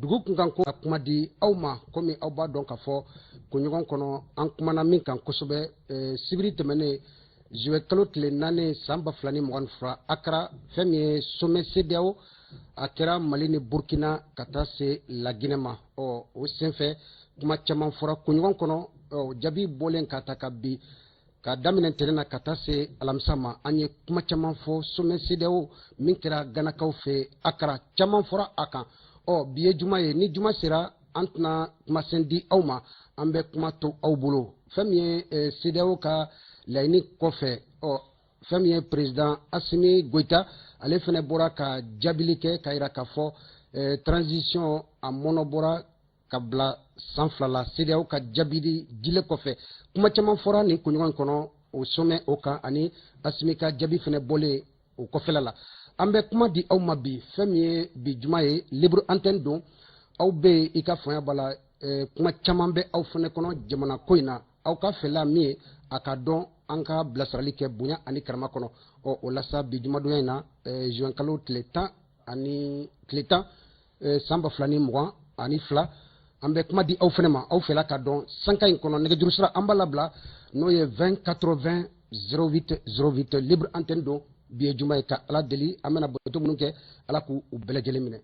Dugu kunkan ko ka kuma di aw ma, komi aw b'a dɔn k'a fɔ kunɲɔgɔn kɔnɔ an kumana min kan kosɛbɛ, sibiri tɛmɛnen juillet kalo tile 4 san 2022, Akara, fɛn min ye sommet CEDEAO, a kɛra Mali ni Burkina ka taa se Laginɛ ma. Ɔ, o senfɛ kuma caman fɔra kunɲɔgɔn kɔnɔ. Ɔ, jaabi bɔlen ka ta ka bi ka daminɛ ntɛnɛn na ka taa se alamisa ma, an ye kuma caman fɔ sommet CEDEAO min kɛra Ganakaw fɛ Akara, caman fɔra a kan. Ɔ, bi ye juma ye, ni juma sera an tɛna kumasen di aw ma, an bɛ kuma to aw bolo. Fɛn min ye CEDEAO ka laɲini kɔfɛ, ɔ, fɛn min ye président Asimi Goïta, ale fɛnɛ bɔra ka jaabili kɛ ka yira k'a fɔ transition a mɔnɔbɔra ka bila san 2 la. CEDEAO ka jaabili dilen kɔfɛ, kuma caman fɔra nin kunɲɔgɔn kɔnɔ o sommet o kan, ani Asimi ka jaabi fɛnɛ bɔlen o kɔfɛla la. An bɛ kuma di aw ma bi, fɛn min ye bi juma ye, libre antenne don. Aw bɛ yen, i ka faamuya b'a la, kuma caman bɛ aw fɛnɛ kɔnɔ jamana ko in na. Aw ka fɛla min ye, a ka dɔn an ka bilasirali kɛ bonya ani karama kɔnɔ. Ɔ, o la sa, bi jumadonya in na, juin kalo tile 10 ani tile 10 san 2022, an bɛ kuma di aw fɛnɛ ma, aw fɛla ka dɔn sanka in kɔnɔ. Nɛgɛjuru sira an b'a labila, n'o ye 20 80 08 08, libre antenne don. Bi ye juma ye, ka Ala deli, an bɛna bato minnu kɛ, Ala k'u bɛɛ lajɛlen minɛ.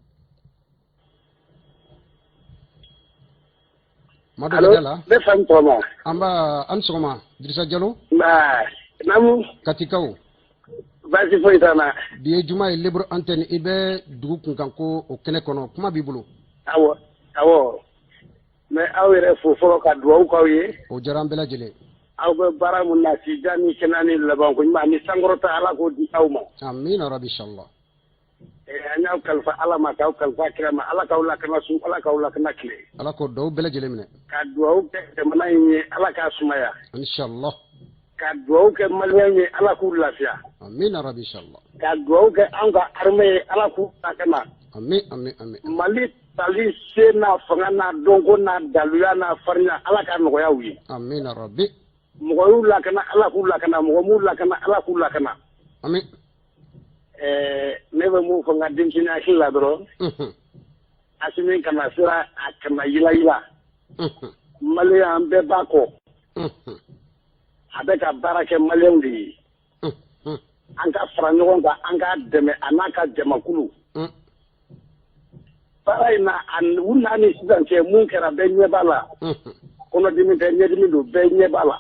Madu Allo, la. Ne fa, ni sɔgɔma. An b'a, an sɔgɔma, Dirisa Jalo. Nba, naamu. Katikaw. Baasi foyi t'an na. Bi ye juma ye, libre antenne, i bɛ dugu kunkan ko o kɛnɛ kɔnɔ, kuma b'i bolo. Awɔ, awɔ. N bɛ aw yɛrɛ fo fɔlɔ ka dugawu k'aw ye. O diyara an bɛɛ lajɛlen. Aw bɛ baara mun na, sijan ni kɛnɛya ni labanko ɲuman ni sankɔrɔta, Ala k'o di aw ma. Amina rabi, inshallah. An y'aw kalifa Ala ma, k'aw kalifa kira ma, Ala k'aw lakana su, Ala k'aw lakana tile. Ala k'o dugawu bɛɛ lajɛlen minɛ. Ka dugawu kɛ jamana in ye, Ala k'a sumaya. Inshallah. Ka dugawu kɛ maliyɛn ye, Ala k'u lafiya. Amina rabi, inshallah. Ka dugawu kɛ anw ka armée ye, Ala k'u lakana. Amin, amin, amin. Mali tali se n'a fanga n'a dɔnko n'a daluya n'a farinya, Ala k'a nɔgɔya u ye. Amina rabi. Mɔgɔ y'u lakana, Ala k'u lakana, mɔgɔ m'u lakana, Ala k'u lakana. Amin. Ne bɛ mun fɔ n ka denmisɛnnin hakili la dɔrɔn, Asimi kana sira, a kana yilayila. Maliyɛn, an bɛɛ b'a kɔ. A bɛ ka baara kɛ maliyɛnw de ye. An ka fara ɲɔgɔn kan, an k'a dɛmɛ, a n'a ka jamakulu. Baara in na, u n'a ni sisan cɛ, mun kɛra, bɛɛ ɲɛ b'a la. Kɔnɔdimi tɛ, ɲɛdimi don, bɛɛ ɲɛ b'a la.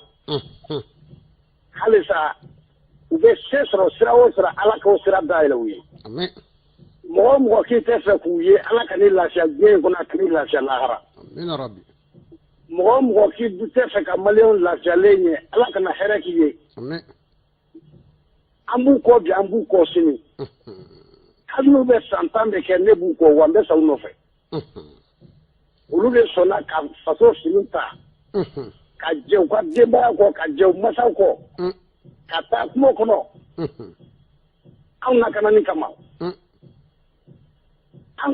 Halisa u bɛ se sɔrɔ sira o sira, Ala k'o sira dayɛlɛ u ye. Amin. Mɔgɔ o mɔgɔ k'i tɛ fɛ k'u ye, Ala ka n'i lafiya diɲɛ in kɔnɔ, a ka n'i lafiya lahara. Amina rabi. Mɔgɔ o mɔgɔ k'i tɛ fɛ ka maliyɛnw lafiyalen ye, Ala kana hɛrɛ k'i ye. Amin. An b'u kɔ bi, an b'u kɔ sini. Hali n'u bɛ san 10 de kɛ, ne b'u kɔ, wa n bɛ sa u nɔfɛ. Olu de sɔnna ka faso fini ta, ka jɛ u ka denbaya kɔ, ka jɛ u masaw kɔ, ka taa kungo kɔnɔ anw lakanani kama. An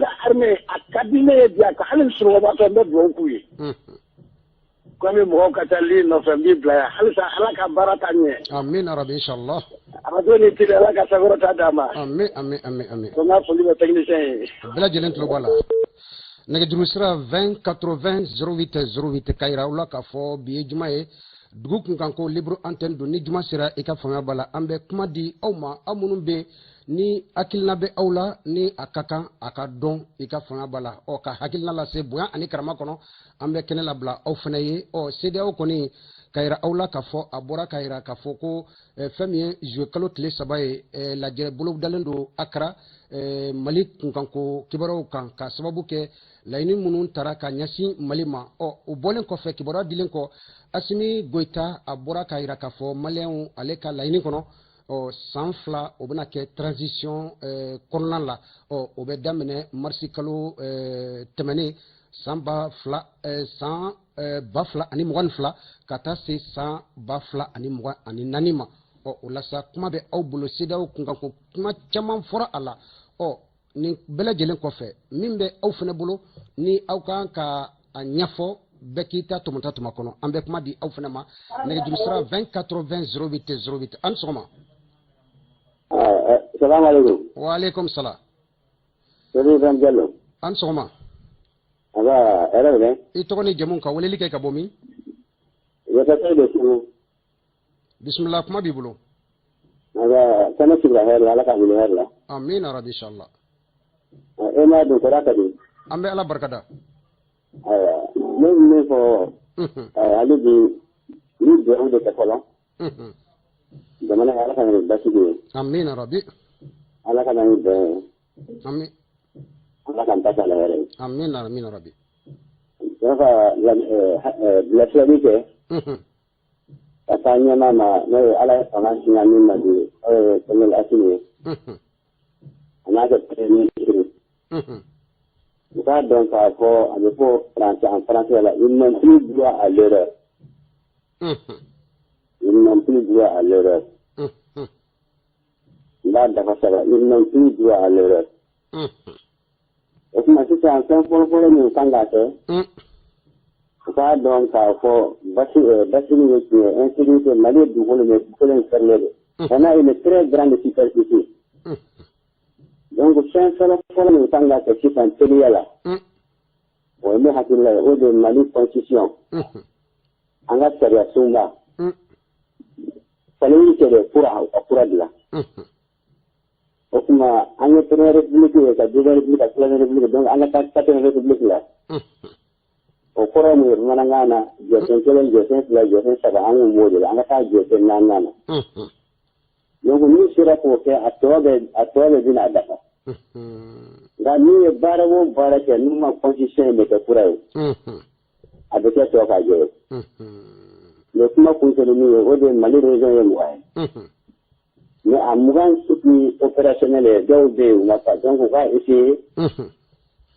ka armée, a ka di ne ye bi, a ka hali sunɔgɔbaatɔ, n bɛ dugawu k'u ye. Komi mɔgɔw ka taa li nɔfɛ, n b'i bila yan. Halisa Ala ka baara ta ɲɛ. Amina rabi, inshallah. Arajo ni télé, Ala ka sankɔrɔta d'a ma. Amin, amin, amin, amin. Ko n ka foli bɛ technicien ye. Bɛɛ lajɛlen tulo b'a la. Nɛgɛjuru sira 20 80 08 08, ka yira aw la k'a fɔ bi ye juma ye, dugu kunkan ko libre antenne don. Ni juma sera, i ka faamuya b'a la, an bɛ kuma di aw ma, aw minnu bɛ ni hakilina bɛ aw la, ni a ka kan a ka dɔn, i ka faamuya b'a la. Ɔ, ka hakilina lase bonya ani karama kɔnɔ, an bɛ kɛnɛ labila aw fana ye. Ɔ, CEDEAO kɔni ka yira aw la k'a fɔ a bɔra ka yira k'a fɔ ko fɛn min ye juillet kalo tile 3 ye, lajɛ bolodalen don Akara, Mali kunkanko kibaruyaw kan, ka sababu kɛ laɲini minnu tara ka ɲɛsin Mali ma. Ɔ, o bɔlen kɔfɛ, kibaruya dilen kɔ, Asimi Goïta a bɔra k'a yira k'a fɔ maliyɛnw, ale ka laɲini kɔnɔ, ɔ, san 2 o bɛna kɛ transition kɔnɔna la. Ɔ, o bɛ daminɛ marisi kalo tɛmɛnen san ba fila, san 2022 ka taa se san 2024 ma. Ɔ, o la sa, kuma bɛ aw bolo. CEDEAO kunkanko kuma caman fɔra a la. Ɔ, nin bɛɛ lajɛlen kɔfɛ, min bɛ aw fana bolo ni aw kan ka a ɲɛfɔ, bɛɛ k'i ta tɔmɔta tuma kɔnɔ, an bɛ kuma di aw fana ma. Nɛgɛjuru sira 20 80 08 08. An sɔgɔma. Salamu aleykum. Wa aleykum salam. Sori Ibrahim Diallo. An sɔgɔma. Aba, hɛrɛ bɛ. I tɔgɔ ni jamu, ka weleli kɛ ka bɔ min? Yakatɛ de Segu. Bisimila, kuma b'i bolo. Aba, kɛnɛ sigira hɛrɛ la, Ala k'a wuli hɛrɛ la. Amina rabi, inshallah. E m'a dun kɔrɔ ka di. An bɛ Ala barikada. Ayiwa, ne bɛ min fɔ, hali bi ni dugawu de kɛ fɔlɔ. Jamana, Ala ka na ni basigi ye. Amina rabi. Ala ka na ni bɛn ye. Amin. Ala k'an ta k'a la hɛrɛ ye. Amina, amina rabi. Sɔrɔ ka bilasirali kɛ ka taa ɲɛmaa ma, n'o ye Ala ye fanga siɲɛ min ma bi, n'o ye Colonel Assimi ye. A n'a ka premier ministre. U k'a dɔn k'a fɔ a bɛ fɔ français, en français la, ils n'ont plus droit à l'erreur. Ils n'ont plus droit à l'erreur. N b'a dafa saba: ils n'ont plus droit à l'erreur. O tuma sisan, fɛn fɔlɔ-fɔlɔ min kan ka kɛ, u k'a dɔn k'a fɔ basi basigi ye tiɲɛ, insécurité, Mali ye dugukolo min, dugukolo in fɛrɛlen don. On a une très grande superficie. Donc fɛn fɔlɔ-fɔlɔ min kan ka kɛ sisan teliya la, o ye ne hakilila ye, o de ye Mali constitution, an ka sariya sunba falenni kɛ dɛ, kura, u ka kura dilan. O tuma an ye première république ye, ka deuxième république, ka troisième république, donc an ka taa quatrième république la. O kɔrɔ ye mun ye bamanankan na? Jɔsen kelen, jɔsen fila, jɔsen saba, an kun b'o de la, an ka taa jɔsen naaninan na. Donc n'u sera k'o kɛ, a tɔ bɛ bɛna dafa. Nka n'u ye baara o baara kɛ, n'u ma constitution in bɛ kɛ kura ye, a bɛ kɛ tɔ ka jɛ ye. Mais kuma kuncɛ ni min ye, o de ye Mali région ye 20 ye, mais a 20 si opérationnel ye, dɔw bɛ yen u ma fa. Donc u k'a essayer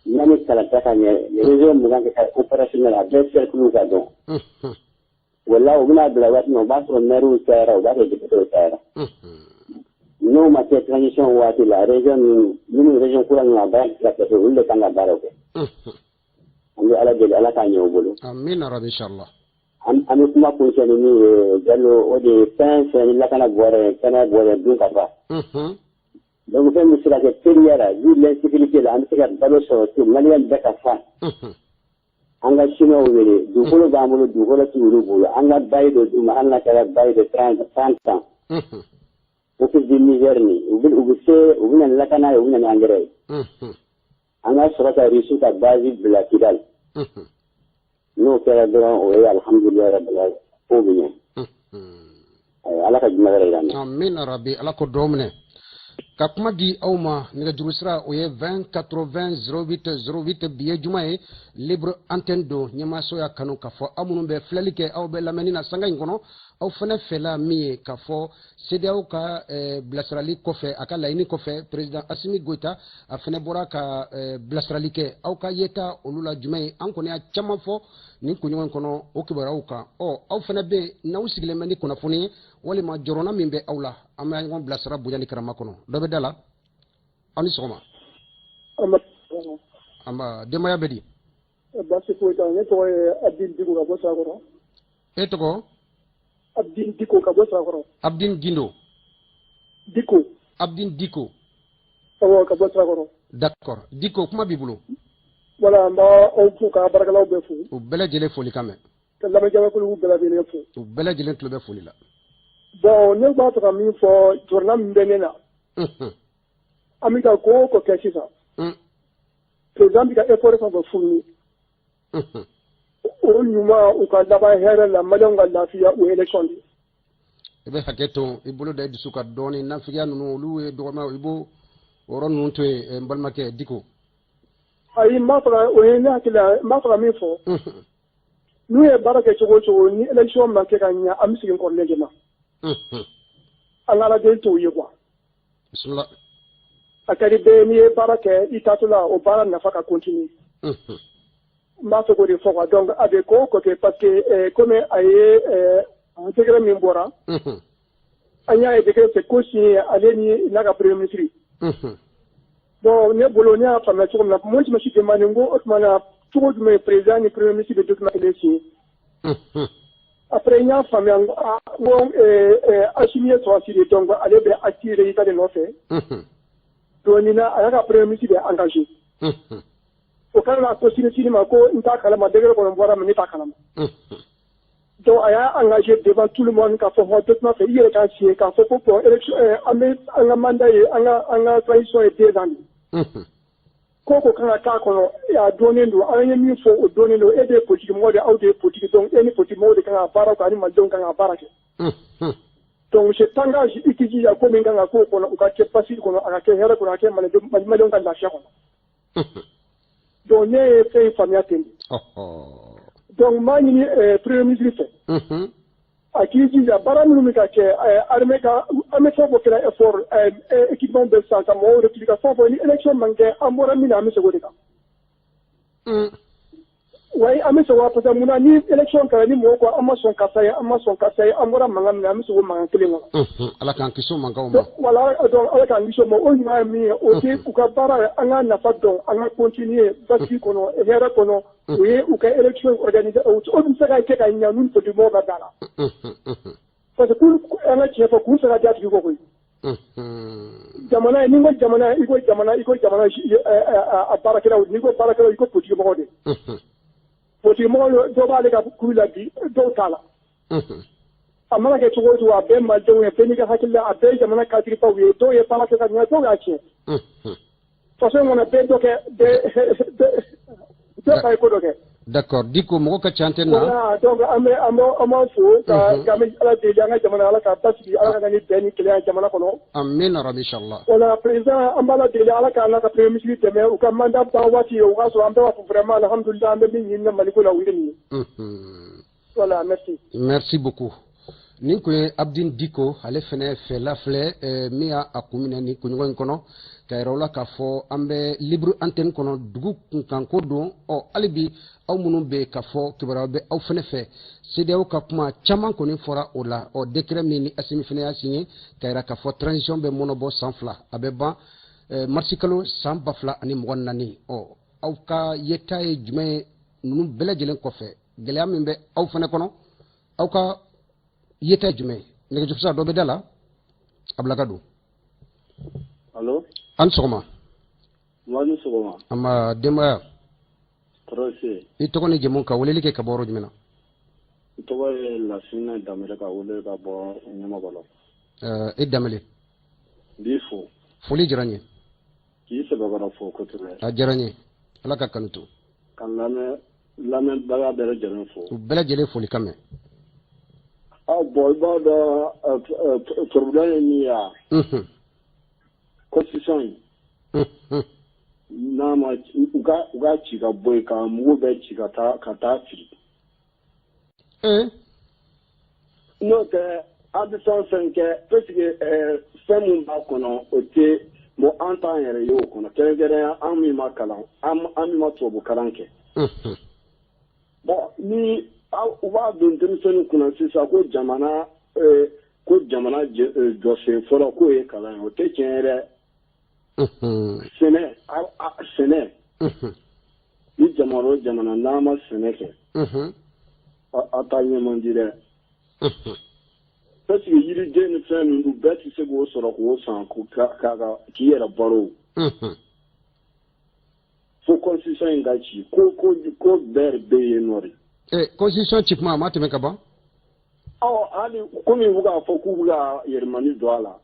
yanni kalata ka ɲɛ, région 20 ka kɛ opérationnel, a bɛɛ cercle ka dɔn. Wala u bɛna bila waati min, o b'a sɔrɔ maires cayara, o b'a sɔrɔ députés cayara. N'o ma kɛ transition waati la, région minnu, région kura ninnu, a baara tɛ se ka kɛ, olu de kan ka baaraw kɛ. An bɛ Ala deli, Ala k'a ɲɛ u bolo. Amina rabi, inshallah. An bɛ kuma kuncɛ ni min ye, Jalo, o de ye fɛn fɛn ni lakana bɔra yen, kɛnɛya bɔra yen, dun ka fa. Donc fɛn bɛ se ka kɛ teliya la, vu l'insécurité la, an bɛ se ka balo sɔrɔ to Malien bɛɛ ka fa. An ka Chinois wele, dugukolo b'an bolo, dugukolo t'u olu bolo, an ka bail dɔ d'u ma, hali n'a kɛra bail de 30 ans. Office du Niger ni u bɛ se, u bɛ na ni lakana ye, u bɛ na ni engrais ye. An ka sɔrɔ ka Russie ka base bila Kidal. N'o kɛra dɔrɔn, o ye alhamdulilayi rabbil alamin, ko bɛ ɲɛ. Ala ka juma wɛrɛ yira an na. Amina rabi, Ala ko dɔw minɛ. Ka kuma di aw ma, nɛgɛjuru sira o ye 20 80 08 08. Bi ye juma ye, libre antenne don. Ɲɛmaaso y'a kanu k'a fɔ aw minnu bɛ filɛli kɛ, aw bɛ lamɛnni na sanga in kɔnɔ, aw fana fɛla min ye k'a fɔ CEDEAO ka bilasirali kɔfɛ, a ka laɲini kɔfɛ, président Assimi Goïta a fana bɔra ka bilasirali kɛ, aw ka yeta olu la jumɛn ye? An kɔni y'a caman fɔ nin kunɲɔgɔn kɔnɔ o kibaruyaw kan. Ɔ aw fana bɛ yen, n'aw sigilen bɛ ni kunnafoni ye walima jɔrɔna min bɛ aw la, an bɛ ɲɔgɔn bilasira bonya ni karama kɔnɔ. Dɔ bɛ da la. Aw ni sɔgɔma. Anba, denbaya bɛ di? Baasi foyi t'a la. Ne tɔgɔ ye Abdin Diko ka bɔ Sarakɔrɔ. E tɔgɔ? Abdin Diko ka bɔ Sarakɔrɔ. Abdin Gindo? Diko. Abdin Diko. Awɔ, ka bɔ Sarakɔrɔ. D'accord, Diko, kuma b'i bolo. Voilà, n b'aw fo k'a baarakɛlaw bɛɛ fo. U bɛɛ lajɛlen foli kan mɛn. Ka lamɛnjakulu bɛɛ lajɛlen fo. U bɛɛ lajɛlen tulo bɛ foli la. Bon, ne b'a fɛ ka min fɔ, jɔrɔna min bɛ ne na, an bɛ ka ko o ko kɛ sisan, président bɛ ka effort fɛn fɛn fourni, o ɲuman, u ka laban hɛrɛ la, Maliyɛnw ka lafiya, o ye élection de ye. I bɛ hakɛ to, i bolo da i dusu ka dɔɔni. Nafigiya ninnu, olu ye dɔgɔma, i b'o o yɔrɔ ninnu to yen, n balimakɛ Diko. Ayi, n b'a fɛ ka, o ye ne hakili la, n b'a fɛ ka min fɔ, n'u ye baara kɛ cogo o cogo, ni élection ma kɛ ka ɲɛ, an bɛ segin kɔrɔlen de ma. An ka Ala deli t'o ye quoi. Bisimila. A ka di bɛɛ n'i ye baara kɛ, i taatɔ la, o baara nafa ka continuer. N b'a fɛ k'o de fɔ quoi. Donc a bɛ ko o ko kɛ, parce que komi a ye décret min bɔra, an y'a ye décret c'est co-signé ale ni n'a ka premier ministre. Bon, ne bolo, ne y'a faamuya cogo min na, moi je me suis demandé, n ko o tuma na cogo jumɛn président ni premier ministre bɛ document kelen signé? Après n y'a faamuya, n ko aa, n ko Assimi ye sɔrɔdasi de, donc ale bɛ attiré i de nɔfɛ. Donc nin na a y'a ka premier ministre de engagé. O kana n'a ko sini sini ma ko n t'a kalama, décret kɔni bɔra mais ne t'a kalama. Donc a y'a engagé devant tout le monde k'a fɔ hɔn document fɛ i yɛrɛ k'a signé k'a fɔ ko bon, élection, an bɛ an ka mandat ye, an ka transition ye 2 ans de ye. Ko ko kan ka k'a kɔnɔ, a dɔnnen don, an ye min fɔ, o dɔnnen don. E de ye politique mɔgɔ de ye, aw de ye politique, donc e ni politique mɔgɔw de kan ka baara kɛ ani malidenw kan ka baara kɛ. Donc je t'engage, i k'i jija ko min kan ka k'o kɔnɔ, u ka kɛ basigi kɔnɔ, a ka kɛ hɛrɛ kɔnɔ, a ka kɛ malidenw ka lafiya kɔnɔ. Donc ne ye fɛn in faamuya ten de. Donc n b'a ɲini premier ministre fɛ, a k'i jija baara minnu bɛ ka kɛ, armée ka, an bɛ fɛn o fɛn kɛra effort, équipement bɛ san ka mɔgɔw recruter ka fɛn o fɛn, ni élection man kɛ, an bɔra min na, an bɛ segin o de kan. Wayi, an bɛ segin o kan, parce que munna ni élection kɛra, ni mɔgɔw ko an ma sɔn karisa ye, an ma sɔn karisa ye, an bɔra mankan min na, an bɛ segin o mankan kelen kɔnɔ. Ala k'an kisi o mankanw ma. Voilà, donc Ala k'an kisi o ma. O ɲuman ye min ye, o tɛ u ka baara ye, an ka nafa dɔn, an ka continuer basigi kɔnɔ, hɛrɛ kɔnɔ. O ye u ka élection organiser, o bɛ se ka kɛ ka ɲɛ n'u politique mɔgɔw ka da la. Parce que an ka tiɲɛ fɔ, kun tɛ se ka di a tigi kɔ koyi. Jamana ye, n'i ko jamana, i ko jamana, i ko jamana a baarakɛlaw, n'i ko baarakɛlaw, i ko politique mɔgɔw de. Politique mɔgɔw dɔw b'ale ka kuru la bi, dɔw t'a la. A mana kɛ cogo o cogo, a bɛɛ malidenw ye, bɛɛ n'i ka hakilila, a bɛɛ ye jamana cadre ye, dɔw ye baara kɛ ka ɲɛ, dɔw y'a tiɲɛ. Faso in kɔnɔ, bɛɛ dɔ kɛ, bɛɛ fa ye ko dɔ kɛ. D'accord, Diko, mɔgɔ ka ca antenne na. Voilà, donc an bɛ an b'aw fo ka an bɛ Ala deli, an ka jamana, Ala k'a basigi, Ala ka na ni bɛn ni kelenya jamana kɔnɔ. Amina rabi, inshallah. Voilà, président, an b'Ala deli, Ala k'an n'a ka premier ministre dɛmɛ, u ka mandat ban waati, o k'a sɔrɔ an bɛɛ b'a fɔ vraiment alhamdulillah, an bɛ min ɲini Maliko la, u ye nin ye. Voilà, merci. Merci beaucoup. Nin kun ye Abdin Diko, ale fɛnɛ fɛla filɛ min y'a a kun minɛ nin kunɲɔgɔn in kɔnɔ, ka yɛrɛ la k'a fɔ an bɛ libre antenne kɔnɔ, dugu kunkanko don. Ɔ hali bi, aw minnu bɛ k'a fɔ kibaruya bɛ aw fɛnɛ fɛ, CEDEAO ka kuma caman kɔni fɔra o la. Ɔ décret min ni Assimi fɛnɛ y'a signé ka yira k'a fɔ transition bɛ mɔnɔbɔ san 2, a bɛ ban marisi kalo san 2024. Ɔ aw ka yeta ye jumɛn ye ninnu bɛɛ lajɛlen kɔfɛ? Gɛlɛya min bɛ aw fɛnɛ kɔnɔ, aw ka yeta ye jumɛn ye? Nɛgɛjurusira dɔ bɛ da la, a bila ka don. Allo. An sɔgɔma. Wa ni sɔgɔma. An ma denbaya. Tɔɔrɔ se. I tɔgɔ ni jamu, ka weleli kɛ ka bɔ yɔrɔ jumɛn na? N tɔgɔ ye Lasina Danbele, ka wele ka bɔ Ɲamakɔlɔ. E Danbele. N b'i fo. Foli diyara n ye. K'i sɛbɛkɔrɔ fo kosɛbɛ. A diyara n ye, Ala ka kanu to. Ka lamɛnbaga bɛɛ lajɛlen fo. U bɛɛ lajɛlen foli kan mɛn. Ɔ bon, i b'a dɔn, problème ye min ye wa? Constitution in, n'a ma u ka ci ka bɔ yen, ka mugu bɛɛ ci ka taa fili. N'o tɛ, an bɛ fɛn o fɛn kɛ, puisque fɛn min b'a kɔnɔ, o tɛ bon, an t'an yɛrɛ ye o kɔnɔ, kɛrɛnkɛrɛnnenya an min ma kalan, an min ma tubabu kalan kɛ. Bon, ni u b'a don denmisɛnnin kunna sisan ko jamana jɔsen fɔlɔ k'o ye kalan ye, o tɛ tiɲɛ ye dɛ. Sɛnɛ, sɛnɛ, ni jamana o jamana n'a ma sɛnɛ kɛ, a taa ɲɛ man di dɛ. Parce que yiriden ni fɛn ninnu bɛɛ tɛ se k'o sɔrɔ k'o san k'i yɛrɛ balo. Fo constitution in ka ci, ko bɛɛ bɛ yen nɔ de. Constitution ci kuma, a ma tɛmɛ ka ban. Ɔ hali komi u bɛ k'a fɔ k'u bɛ ka yɛlɛmani don a la.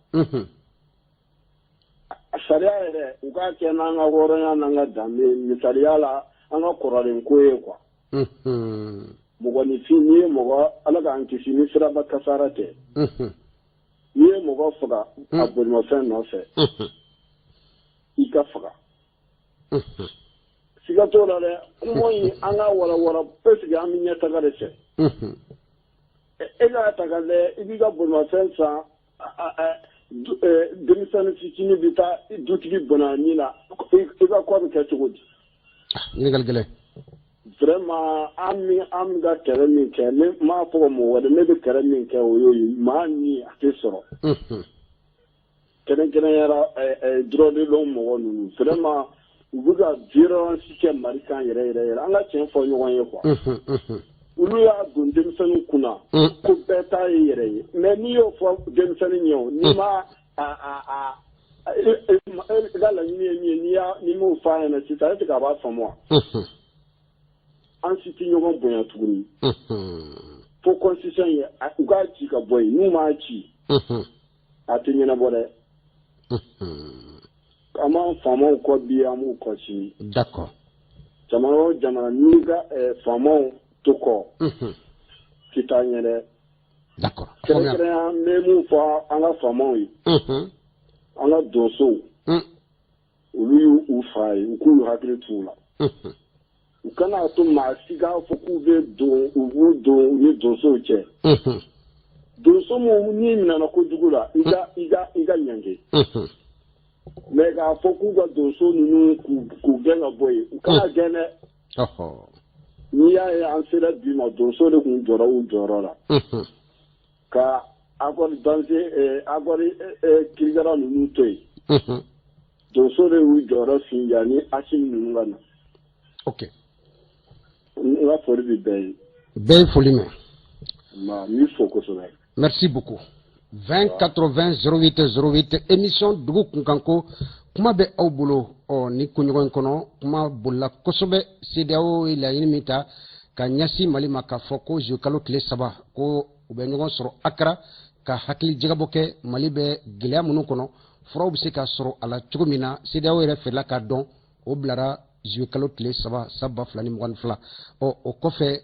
Sariya yɛrɛ, u k'a kɛ n'an ka hɔrɔnya n'an ka danbe ye, misaliya la, an ka kɔrɔlen ko ye quoi. Mɔgɔninfin, n'i ye mɔgɔ, Ala k'an kisi ni siraba kasara tɛ. N'i ye mɔgɔ faga a bolimafɛn nɔfɛ, i ka faga. Siga t'o la dɛ, kuma in, an ka walawala parce que an bɛ ɲɛtaga de fɛ. E k'a ta ka lajɛ, i b'i ka bolimafɛn san, denmisɛnnin fitinin bɛ taa dutigi bɔnna ni la, i ka kɔ bɛ kɛ cogo di? Ɲininkali gɛlɛn. Vraiment, an bɛ ka kɛlɛ min kɛ, ne m'a fɔ mɔgɔ wɛrɛ, ne bɛ kɛlɛ min kɛ, o y'o ye, maa ni a tɛ sɔrɔ. Kɛrɛnkɛrɛnnenya la, droit de l'homme mɔgɔ ninnu, vraiment, u bɛ ka violence kɛ Mali kan yɛrɛ yɛrɛ yɛrɛ, an ka tiɲɛ fɔ ɲɔgɔn ye quoi. Olu y'a don denmisɛnnin kunna ko bɛɛ ta ye yɛrɛ ye, mais n'i y'o fɔ denmisɛnnin ye, o n'i ma a a a I ka laɲini ye min ye, n'i m'o fɔ a ɲɛna sisan, est-ce que a b'a faamu wa? An si tɛ ɲɔgɔn bonya tuguni. Fo constitution ye, u k'a ci ka bɔ yen. N'u m'a ci, a tɛ ɲɛnabɔ dɛ. An b'an faamaw kɔ bi, an b'u kɔ sini. D'accord. Jamana o jamana, n'i ka faamaw to kɔ, k'i taa ɲɛ dɛ. D'accord. Kɛrɛnkɛrɛnya, n bɛ mun fɔ an ka faamaw ye? An ka donsow, olu y'u fa ye, u k'u hakili t'u la. U kana to maa si k'a fɔ k'u bɛ don, u b'u don u ni donsow cɛ. Donso mun n'i minɛna kojugu la, i ka ɲange. Mais k'a fɔ k'u ka donso ninnu k'u gɛn ka bɔ yen, u kana gɛn dɛ. N'i y'a ye an sera bi ma, donso de tun jɔra u jɔyɔrɔ la. Ka accord danse, accord kirikara ninnu to yen. Donso de y'u jɔyɔrɔ fin yanni Asimi ninnu ka na. Ok. N ka foli bɛ bɛɛ ye. Bɛɛ ye foli mɛn. N b'i fo kosɛbɛ. Merci beaucoup. 20 80 08 08, émission dugu kunkanko, kuma bɛ aw bolo. Ɔ ni kunɲɔgɔn in kɔnɔ, kuma bolila kosɛbɛ. CEDEAO ye laɲini min ta ka ɲɛsin Mali ma, k'a fɔ ko juillet kalo tile 3, ko u bɛ ɲɔgɔn sɔrɔ Accra ka hakili jagabɔ kɛ Mali bɛ gɛlɛya minnu kɔnɔ, furaw bɛ se ka sɔrɔ a la cogo min na. CEDEAO yɛrɛ fɛla k'a dɔn, o bilara juillet kalo tile 3 san 2022. Ɔ o kɔfɛ,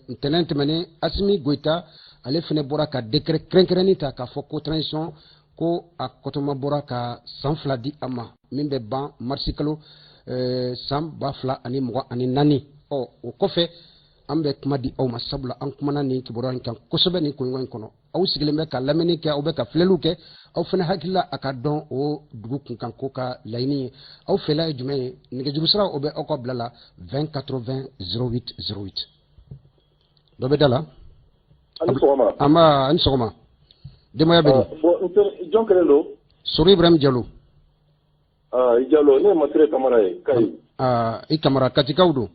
ntɛnɛn tɛmɛnen, Asimi Goïta ale fɛnɛ bɔra ka décret kɛrɛnkɛrɛnnin ta k'a fɔ ko transition ko a kɔtɔma bɔra ka san 2 di a ma, min bɛ ban marisi kalo san 2024. Ɔ o kɔfɛ, an bɛ kuma di aw ma, sabula an kumana nin kibaruya in kan kosɛbɛ nin kunɲɔgɔn in kɔnɔ. Aw sigilen bɛ ka lamɛnni kɛ, aw bɛ ka filɛliw kɛ, aw fana hakilila a ka dɔn o dugu kunkan ko ka laɲini ye. Aw fɛla ye jumɛn ye? Nɛgɛjuru sira o bɛ aw ka bila la 20 80 08 08. Dɔ bɛ da la. Ani sɔgɔma. An b'a, ani sɔgɔma. Denbaya bɛ di? Bon, jɔn kelen don? Soro Ibrahim Jalo. Ah, i Jalo, ne ye Masire Kamara ye, Kayi. Ah, i Kamara, Katikaw don?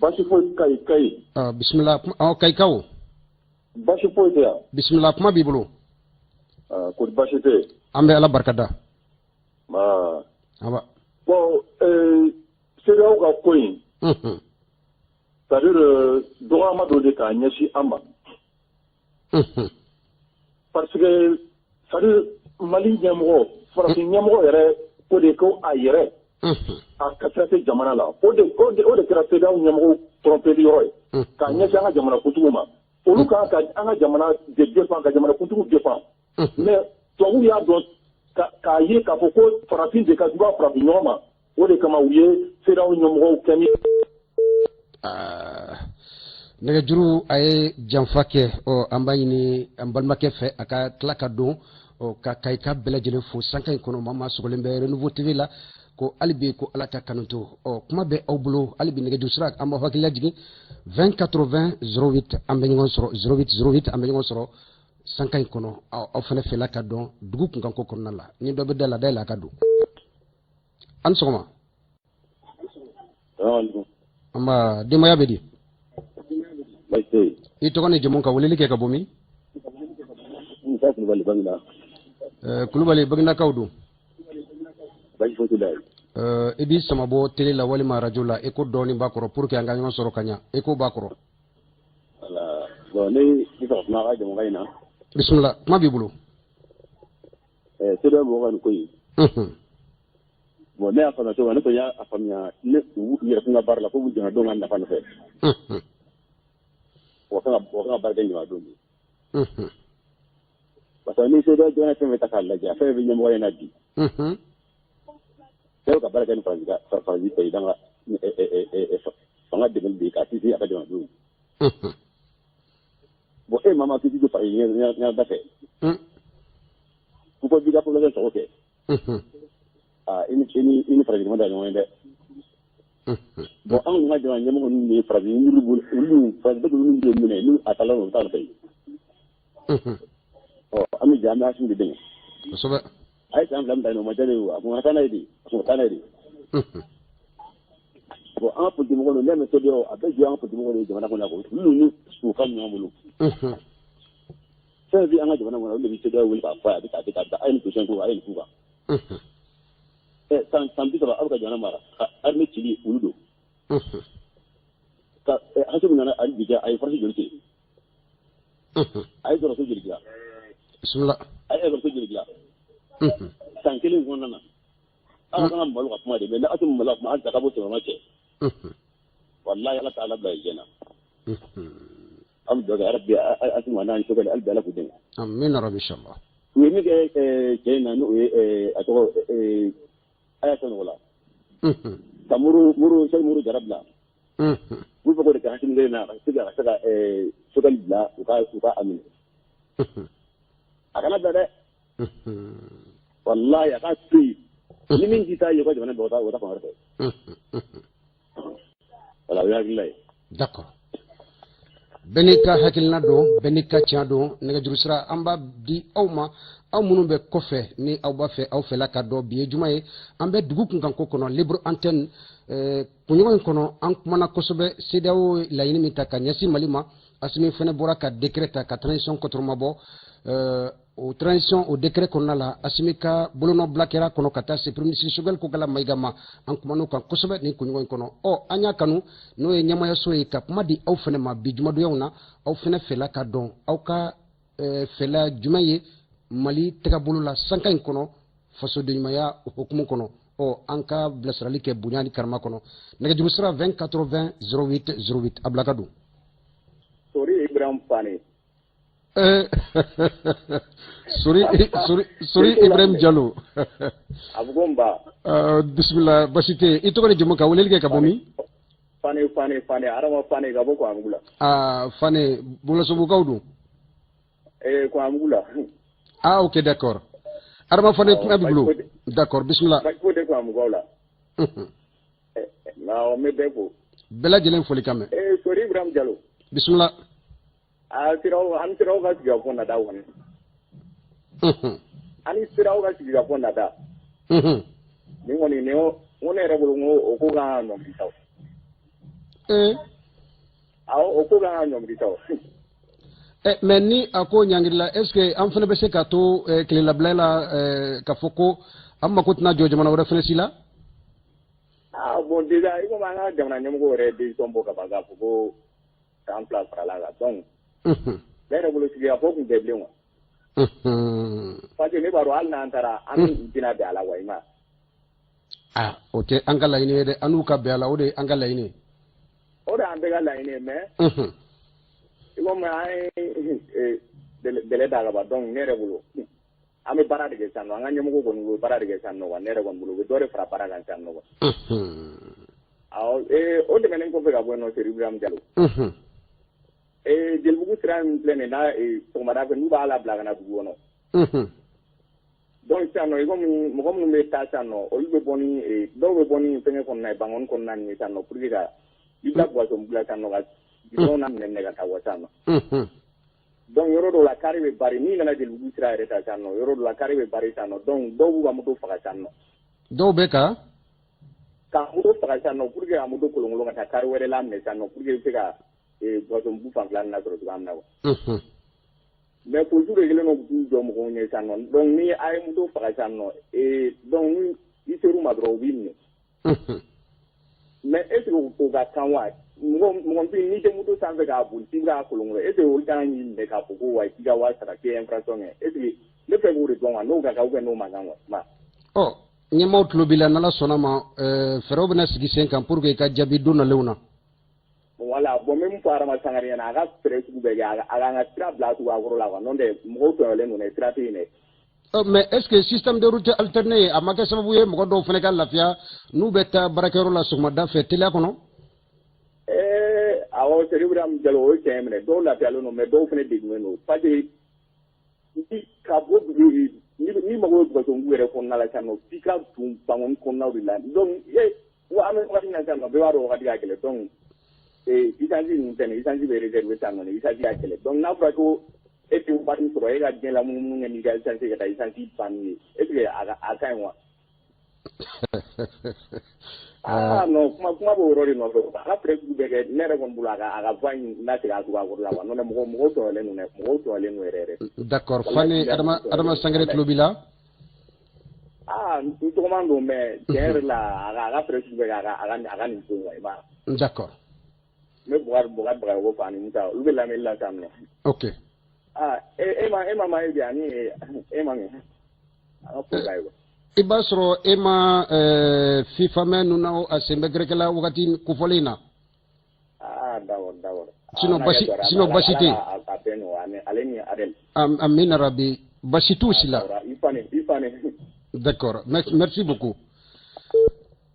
Basi foyi, Kayi, Kayi. Ah, bisimila, ɔ Kayikaw. Basi foyi tɛ yan. Bisimila, kuma b'i bolo. Ah, kori basi tɛ yen? An bɛ Ala barikada. Ah. Aba. Bon, CEDEAO ka ko in, c'est-à-dire dɔgɔyama dɔ de k'a ɲɛsin an ma. Parce que, c'est-à-dire Mali ɲɛmɔgɔ, farafin ɲɛmɔgɔ yɛrɛ ko de ko a yɛrɛ a ka sira tɛ jamana la. O de kɛra CEDEAO ɲɛmɔgɔw trompeli yɔrɔ ye k'a ɲɛsin an ka jamana kuntigiw ma. Olu kan ka an ka jamana de défend, ka jamana kuntigiw défend. Mais tubabuw y'a dɔn k'a ye k'a fɔ ko farafin de ka jugu a farafin ɲɔgɔn ma. O de kama u ye CEDEAO ɲɛmɔgɔw kɛ ni Nɛgɛjuru a ye janfa kɛ. Ɔ an b'a ɲini an balimakɛ fɛ a ka tila ka don, ɔ ka Kayika bɛɛ lajɛlen fo sanka in kɔnɔ. Maa maa sɔgɔlen bɛ Renouveau TV la, ko hali bi ko Ala ka kanu to. Ɔ kuma bɛ aw bolo hali bi, nɛgɛjuru sira an b'aw hakili lajigin 20 80 08, an bɛ ɲɔgɔn sɔrɔ 08 08, an bɛ ɲɔgɔn sɔrɔ sanka in kɔnɔ. Aw fana fɛla ka dɔn dugu kunkanko kɔnɔna la. Ni dɔ bɛ da la, dayɛlɛ a ka don. An sɔgɔma. Nba, denbaya bɛ di? I tɔgɔ ni jamu, ka weleli kɛ ka bɔ min? Musa Kulubali, Baginda. Kulubali, Baginakaw don? Basi foyi tɛ da. I b'i sama bɔ télé la walima radio la, écho dɔɔni b'a kɔrɔ, pour que an ka ɲɔgɔn sɔrɔ ka ɲa. Écho b'a kɔrɔ. Voilà, bon, ne bɛ fɛ ka kuma a ka jamukan in na. Bisimila, kuma b'i bolo. CEDEAO mɔgɔw ka nin ko in, bon, ne y'a faamuya cogo min na, ne kɔni y'a faamuya ne u yɛrɛ kun ka baara la ko b'u jamanadenw ka nafa nɔfɛ. O kan ka baara kɛ jamanadenw ye. Parce que ni CEDEAO jamana fɛn fɛn ta k'a lajɛ, a fɛn fɛn bɛ ɲɛmɔgɔ in na bi, bɛɛ bɛ ka baara kɛ ni Faransi ka Faransi président ka fanga dɛmɛli de ye k'a sinsin a ka jamanadenw ye. Bon, e maa ma k'i jɔ Faransi ɲɛnada fɛ ko fɔ b'i ka population sago kɛ, aa, i ni Faransi ma da ɲɔgɔn ye dɛ. Bon, anw ka jamana ɲɛmɔgɔ ninnu de ye Faransi olu bolo, olu Faransi bɛ k'olu de minɛ n'u a taala u t'a nɔfɛ. Ɔ an bɛ jɛ, an bɛ Asimi de dɛmɛ. A ye san 2 min ta nin, o ma diya ne ye o, a kun ka taa n'a ye de, a kun ka taa n'a ye de. Bon, an ka politique mɔgɔw ninnu, ne mɛ CEDEAO a bɛɛ jɔ an ka politique mɔgɔw de ye jamana kɔnɔ yan koyi. Olu ni u ka ɲɔgɔn bolo. Fɛn bɛ an ka jamana kɔnɔ, olu de bɛ CEDEAO wele k'a fɔ a ye, a bɛ tan, a bɛ tan, a ye nin position k'u kan, a ye nin k'u kan. San 30 aw bɛ ka jamana mara ka armée cili olu don. Ka Assimi nana hali bi a ye force joli tigɛ. A ye dɔgɔtɔrɔso joli dilan. Bisimila. A ye ekɔliso joli dilan. San kelen kɔnɔna na. Aw kana malo ka kuma de mais n'Assimi malo ka kuma hali sa k'a b'o sɛbɛnma cɛ. Walahi Ala t'Ala bila i jɛ na. An bɛ dugawu kɛ yarabi Assimi n'a ni Choguel hali bi Ala k'u dɛmɛ. Amina rabi inchallah. U ye min kɛ cɛ in na n'o ye a tɔgɔ a y'a sɔn la. Ka Muru Sɛki Muru Jara bila. U bɛ fɛ k'o de kɛ Assimi kelen na ka se ka Choguel bila u ka a minɛ. A kana bila dɛ. Walahi a k'a to yen. Ni min k'i ta ye u ka jamana bila u ka taa fan wɛrɛ fɛ. Voilà o ye hakilina ye. D'accord. Bɛɛ n'i ka hakilina don, bɛɛ n'i ka tiɲɛ don. Nɛgɛjuru sira an b'a di aw ma, aw minnu bɛ kɔfɛ ni aw b'a fɛ aw fɛla ka dɔn. Bi ye juma ye, an bɛ dugu kunkanko kɔnɔ, libre antenne kunɲɔgɔn in kɔnɔ an kumana kosɛbɛ CEDEAO laɲini min ta ka ɲɛsin Mali ma. Assimi fɛnɛ bɔra ka décret ta ka transition kɔtɔrɔmabɔ. O transition o décret kɔnɔna la, Assimi ka bolonɔbila kɛra kɔnɔ ka taa se premier ministre Choguel Kokalla Maïga ma. An kuman'o kan kosɛbɛ nin kunɲɔgɔn in kɔnɔ. An y'a kanu n'o ye ɲɛmayaso ye ka kuma di aw fɛnɛ ma bi jumadonyaw na, aw fɛnɛ fɛla ka dɔn aw ka fɛla jumɛn ye Mali tɛgɛbolo la sanka in kɔnɔ fasodenɲumanya hukumu kɔnɔ. An ka bilasirali kɛ bonya ni karama kɔnɔ. Nɛgɛjuru sira 20 80 08 08 a bila ka don. Sori Ibrahim Fane. Sori Ibrahim Diallo. Abugomba. Bismillah, basi tɛ. I tɔgɔ ni jamu ka weleli kɛ ka bɔ min? Fane Fane Fane Adama Fane ka bɔ Kɔɲɔbugu la. Fane Bolosobugukaw don. Kɔɲɔbugu la. Ok, d'accord. Adama Fane kuma b'i bolo. D'accord, bismillah. Basi foyi tɛ Kɔɲɔbugukaw la. Nka n bɛ bɛɛ fo. Bɛɛ lajɛlen foli kan mɛn. Sori Ibrahim Diallo. Bismillah. An siraw ka sigikafɔ nata kɔni. An ni siraw ka sigikafɔ nata. Nin kɔni nin ko ne yɛrɛ bolo ko o ko kan ka ɲɔngiri sa. Awɔ, o ko kan ka ɲɔngiri sa. Mais ni a ko ɲangirila, est ce que an fana bɛ se ka to tilelabila la k'a fɔ ko an mako tɛna jɔ jamana wɛrɛ fana si la? Bon déjà i komi an ka jamana ɲɛmɔgɔ yɛrɛ ye décision bɔ ka ban k'a fɔ ko san 2 farala kan donc. Ne yɛrɛ bolo sigikafɔ kun tɛ bilen wa. Parce que ne b'a dɔn hali n'an taara an tɛna bɛn a la wa i ma. O tɛ an ka laɲini ye dɛ, an n'u ka bɛn a la o de ye an ka laɲini ye. O de y'an bɛɛ ka laɲini ye mais. I komi an ye délai d'a kan ban donc ne yɛrɛ bolo an bɛ baara de kɛ sisan nɔ, an ka ɲɛmɔgɔw kɔni u bɛ baara de kɛ sisan nɔ wa ne yɛrɛ kɔni bolo u bɛ dɔ de fara baara kan sisan nɔ wa. Awɔ, o tɛmɛnen kɔfɛ ka bɔ yen nɔ Seri Ibrahim Diallo. Jelibugu sira min filɛ nin ye n'a sɔgɔmada fɛ n'u b'a labila ka na dugu kɔnɔ. Donc sisan nɔ i komi mɔgɔ minnu bɛ taa sisan nɔ olu bɛ bɔ ni dɔw bɛ bɔ ni fɛngɛ kɔnɔna ye Bankɔni kɔnɔna nin ye sisan nɔ pour que ka i bila Bɔsɔnbugu la sisan nɔ ka goudron na minɛ ka taa wa sisan nɔ. Donc yɔrɔ dɔw la kari bɛ bari n'i nana Jelibugu sira yɛrɛ ta sisan nɔ yɔrɔ dɔw la kari bɛ bari sisan nɔ donc dɔw b'u ka moto faga sisan nɔ. Dɔw bɛ ka? Ka moto faga sisan nɔ pour que ka moto kolonkolon ka taa kari wɛrɛ laminɛ sisan nɔ pour que i bɛ se ka Bɔsɔnbugu fanfɛla nin lasɔrɔ cogoya min na wa. Mais polisiw de kɛlen don k'u jɔ mɔgɔw ɲɛ sisan nɔ donc ni a ye moto faga sisan nɔ donc ni i ser'u ma dɔrɔn u b'i minɛ. Mais est ce que o ka kan wa mɔgɔnifin n'i tɛ moto sanfɛ k'a boli k'i bɛ k'a kolonkolon est ce que olu kan k'i minɛ k'a fɔ ko wa k'i ka wari sara k'i ye infraction kɛ est ce que ne fɛ k'o de dɔn wa n'o ka kan ou bien n'o man kan wa. Ɲɛmaaw tulo b'i la n'Ala sɔnna ma fɛɛrɛw bɛna sigi sen kan pour que i ka jaabi don nalenw na. Voilà, bon même fɔ Adama Sangare ɲɛna a ka fɛɛrɛ sugu bɛɛ kɛ a k'an ka sira bila a cogoya kɔrɔ la quoi n'o tɛ mɔgɔw tɔɲɔlen don dɛ sira tɛ yen dɛ. Mais est ce que système de route alterné a ma kɛ sababu ye mɔgɔ dɔw fana ka lafiya n'u bɛ taa baarakɛyɔrɔ la sɔgɔmada fɛ teliya kɔnɔ? Awɔ, Seri Ibrahim Diallo o ye tiɲɛ minɛ dɔw lafiyalen don mais dɔw fana degunnen don parce que ni ka bɔ dugu ni mago bɛ Bɔsɔnbugu yɛrɛ kɔnɔna la sisan nɔ f'i ka don Bankɔni kɔnɔnaw de la donc an bɛ wagati min na sisan nɔ bɛɛ b'a dɔn wagati ka gɛlɛn donc essence ninnu fɛnɛ essence bɛ réservé sisan nɔ essence ka gɛlɛn donc n'a fɔra ko e tɛ wari sɔrɔ e ka diɲɛ lamunumunu kɛ n'i ka essence ka taa essence banni ye est ce que a ka ɲi wa? Non, kuma b'o yɔrɔ de nɔfɛ a ka fɛɛrɛ sugu bɛɛ kɛ ne yɛrɛ kɔni bolo a ka voie in lasegin a cogoya kɔrɔ la quoi n'o tɛ mɔgɔw tɔɲɔlen don dɛ mɔgɔw tɔɲɔlen don yɛrɛ yɛrɛ. D'accord, Fane Adama Sangare tulo b'i la. Aa n tɔgɔman don mais tiɲɛ yɛrɛ la a ka fɛɛrɛ sugu bɛɛ kɛ a ka nin ko in, i m'a ye. D'accord. N bɛ Bukari Bagayogo fo ani Musa, olu bɛ lamɛnni la sisan nɔ. Ok. Aa e ma ye bi ani e ma ŋɛ. A ka foli b'a ye quoi. I b'a sɔrɔ e ma FIFA mɛn ninnu na, a sen bɛ gɛrɛkɛ la wagati kofɔlen in na. Ah, d'accord, d'accord. Sinon basi tɛ yen. A bɛɛ nɔgɔya ale ni Adel. Amina rabi, basi t'u si la. I fane, i fane. D'accord, merci beaucoup.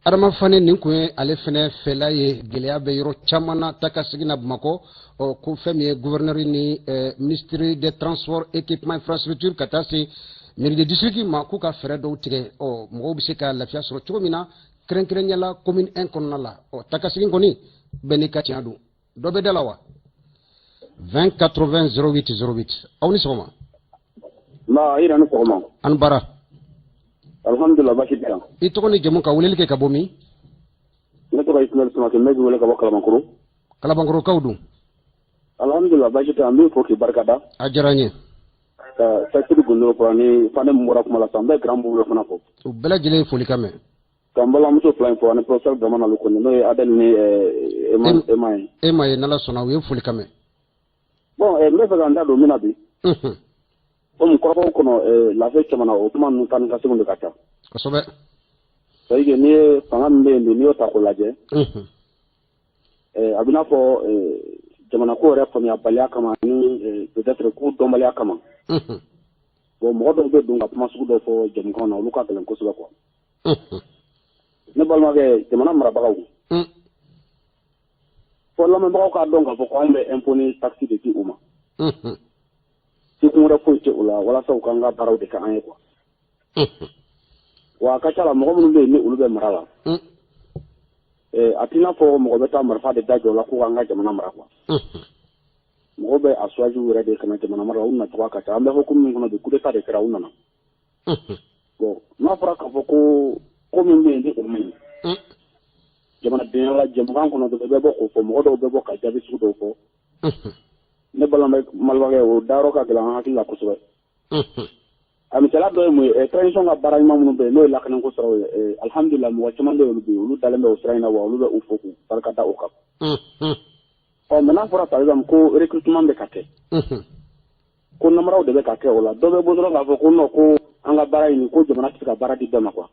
Adama Fane, nin kun ye ale fɛnɛ fɛla ye. Gɛlɛya bɛ yɔrɔ caman na ta ka segin na Bamakɔ. Ɔ ko fɛn min ye gouverneur ni ministre des Transports, Équipement, Infrastructure, ka taa se mairie de district ma, k'u ka fɛɛrɛ dɔw tigɛ, ɔ mɔgɔw bɛ se ka lafiya sɔrɔ cogo min na, kɛrɛnkɛrɛnnenya la commune 1 kɔnɔna la. Ɔ ta ka segin kɔni bɛɛ n'i ka tiɲɛ don. Dɔ bɛ da la wa? 20 80 08 08. Aw ni sɔgɔma. Nba, i yɛrɛ ni sɔgɔma. An bara. Alhamdulilah, basi tɛ yan. I tɔgɔ ni jamu, ka weleli kɛ ka bɔ min? Ne tɔgɔ Ismaël Samake, n bɛ k'i wele ka bɔ Kalabankɔrɔ. Kalabankɔrɔkaw dun? Alhamdulilah, basi tɛ yan. N b'i fo k'i barika da. A diyara n ye. Ka Sasiri Gundo fɔ ani Fane min bɔra kuma la sisan, n bɛ grand Boubou fana fo. U bɛɛ lajɛlen ye folikan mɛn. Ka n balimamuso fila in fo ani professeur Dramane Alu Kone, n'o ye Adel ni Ema ye. Ema ye, n'Ala sɔnna, u ye folikan mɛn. Bon, n bɛ fɛ ka n da don min na bi. Komi kɔrɔfɔw kɔnɔ lafe caman na, o kuma ninnu taa ni ka segin de ka ca. Kosɛbɛ. C'est à dire que n'i ye fanga min bɛ yen bi, n'i y'o ta k'o lajɛ, a bɛ n'a fɔ jamana ko yɛrɛ faamuyabaliya kama ani peut-être ko dɔnbaliya kama. Bon, mɔgɔ dɔw bɛ don ka kuma sugu dɔw fɔ jamukan na, olu ka gɛlɛn kosɛbɛ quoi. Ne balimakɛ, jamana marabagaw, fɔ lamɛnbagaw k'a dɔn k'a fɔ ko anw bɛ impôt ni taxe de di u ma. Sekun wɛrɛ foyi tɛ o la, walasa u k'an ka baaraw de kɛ an ye quoi. Wa a ka ca la, mɔgɔ minnu bɛ yen ni olu bɛ mara la, a t'i n'a fɔ mɔgɔ bɛ taa marifa de da jɔ la k'u k'an ka jamana mara quoi. Mɔgɔw bɛ a choisi u yɛrɛ de ka na jamana mara la, u nacogoya ka ca. An bɛ hukumu min kɔnɔ bi, coup d'état de kɛra, u nana. Bon, n'a fɔra k'a fɔ ko min bɛ yen ni o man ɲi, jamanadenya la, jɛmukan kɔnɔ dɔrɔn i bɛ bɔ k'o fɔ, mɔgɔ dɔw bɛ bɔ ka jaabi sugu dɔw fɔ. Ne balimakɛ, o dayɔrɔ ka gɛlɛn an hakili la kosɛbɛ. A misaliya dɔ ye mun ye? Transition ka baara ɲuman minnu bɛ yen, n'o ye lakanako siraw ye, alhamdulilah, mɔgɔ caman bɛ yen bi, olu dalen bɛ o sira in na, wa olu bɛ u fo k'u barika da o kan. Ɔ mais n'a fɔra par exemple ko recrutement bɛ ka kɛ, ko namaraw de bɛ ka kɛ o la, dɔ bɛ bɔ dɔrɔn k'a fɔ ko non, ko an ka baara ɲini, ko jamana tɛ se ka baara di bɛɛ ma quoi.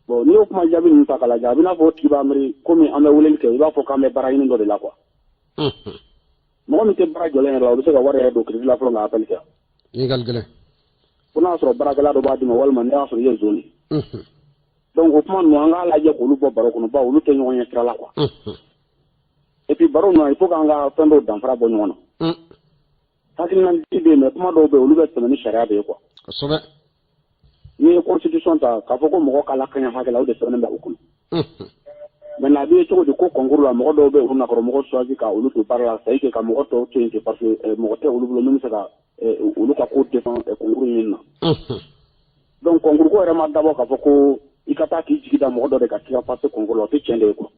Bon, n'i y'o kuma jaabi ninnu ta k'a lajɛ, a bɛ n'a fɔ o tigi b'a miiri komi an bɛ weleli kɛ, i b'a fɔ k'an bɛ baara ɲini dɔ de la quoi. Mɔgɔ min tɛ baara jɔlen yɛrɛ la, o bɛ se ka wari yɛrɛ don crédit la fɔlɔ ka appel kɛ. Ɲininkali gɛlɛn. Ko n'a y'a sɔrɔ baarakɛla dɔ b'a d'i ma, walima n'i y'a sɔrɔ i ye zon ye. Donc o kuma ninnu, an k'a lajɛ k'olu bɔ baro kɔnɔ, bawo olu tɛ ɲɔgɔn ɲɛ sira la quoi. Et puis baro ninnu, il faut k'an ka fɛn dɔw danfara bɔ ɲɔgɔn na. Hakilina di bɛ yen, mais kuma dɔw bɛ yen, olu bɛ tɛmɛ ni sariya de ye quoi. Kosɛbɛ. N'i ye constitution ta k'a fɔ ko mɔgɔ ka lakana hakɛ la, o de sɛbɛnnen bɛ o kɔnɔ. Maintenant a bɛ ye cogo di ko concours la, mɔgɔ dɔw bɛ yen, olu nakɔrɔ mɔgɔ choisi ka olu don baara la, c'est à dire ka mɔgɔ tɔw to yen ten, parce que mɔgɔ tɛ olu bolo min bɛ se ka olu ka ko défend concours ɲini na. Donc concours ko yɛrɛ ma dabɔ k'a fɔ ko i ka taa k'i jigi da mɔgɔ dɔ de ka t'i ka passer concours la, o tɛ tiɲɛ de ye quoi.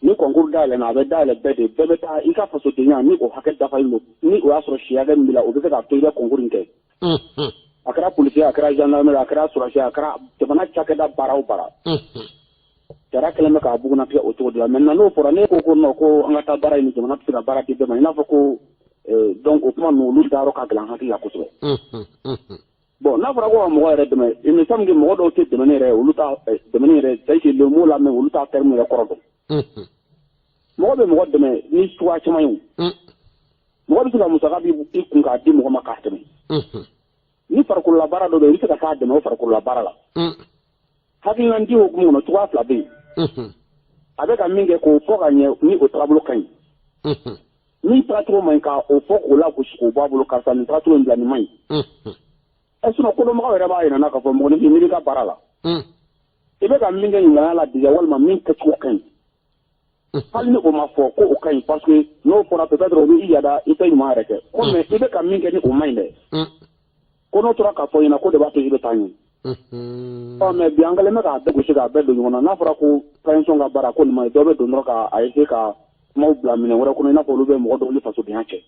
Ni concours dayɛlɛnna, a bɛ dayɛlɛ bɛɛ de, bɛɛ bɛ taa i ka fasodenya ni o hakɛ dafalen don, ni o y'a sɔrɔ si hakɛ min b'i la, o bɛ se k'a to i bɛ concours in kɛ. A kɛra policier, a kɛra gendarmerie, a kɛra sɔrɔdasi, a kɛra jamana cakɛda baara o baara. Sariya kɛlen bɛ k'a bugunnatigɛ o cogo de la. Maintenant n'o fɔra, n'e ko ko non, ko an ka taa baara ɲini, jamana tɛ se ka baara di bɛɛ ma, i n'a fɔ ko donc o kuma ninnu, olu dayɔrɔ ka gɛlɛn an hakili la kosɛbɛ. Bon, n'a fɔra ko ka mɔgɔ yɛrɛ dɛmɛ, il me semble que mɔgɔ dɔw tɛ dɛmɛni yɛrɛ, olu t'a dɛmɛni yɛrɛ, c'est à dire que le mot là même, olu t'a terme yɛrɛ kɔrɔ dɔn. Mɔgɔ bɛ mɔgɔ dɛmɛ ni cogoya caman ye o. Mɔgɔ bɛ se ka musaka bi i kun k'a di mɔgɔ ma k'a tɛmɛ. Ni farikolola baara dɔ bɛ yen, i bɛ se ka taa dɛmɛ o farikolola baara la. Hakilina di hukumu kɔnɔ, cogoya fila bɛ yen. A bɛ ka min kɛ, k'o fɔ ka ɲɛ ni o tagabolo ka ɲi. Min tagacogo man ɲi, ka o fɔ k'o lagosi k'o bɔ a bolo, karisa nin tagacogo in bila, nin man ɲi. Ɛ sinon kodɔnbagaw yɛrɛ b'a yira n na k'a fɔ mɔgɔninfin, n'i b'i ka baara la, i bɛ ka min kɛ ɲumanya la déjà, walima min kɛcogo ka ɲi. Hali ni o ma fɔ ko o ka ɲi, parce que n'o fɔra, peut-être o bɛ i yada, i tɛ ɲuman yɛrɛ kɛ. Ko mais i bɛ ka min kɛ ni o man ɲi dɛ. Ko n'o tora k'a fɔ ɲɛna, ko de b'a to i bɛ taa ɲɛ. Ɔ mais bi an kɛlen bɛ k'a bɛɛ gosi k'a bɛɛ don ɲɔgɔn na. N'a fɔra ko transition ka baara ko nin man ɲi, dɔ bɛ don dɔrɔn k'a essayer ka kumaw bila minɛn wɛrɛ kɔnɔ, i n'a fɔ olu bɛ mɔgɔ dɔw ni fasodenya cɛ.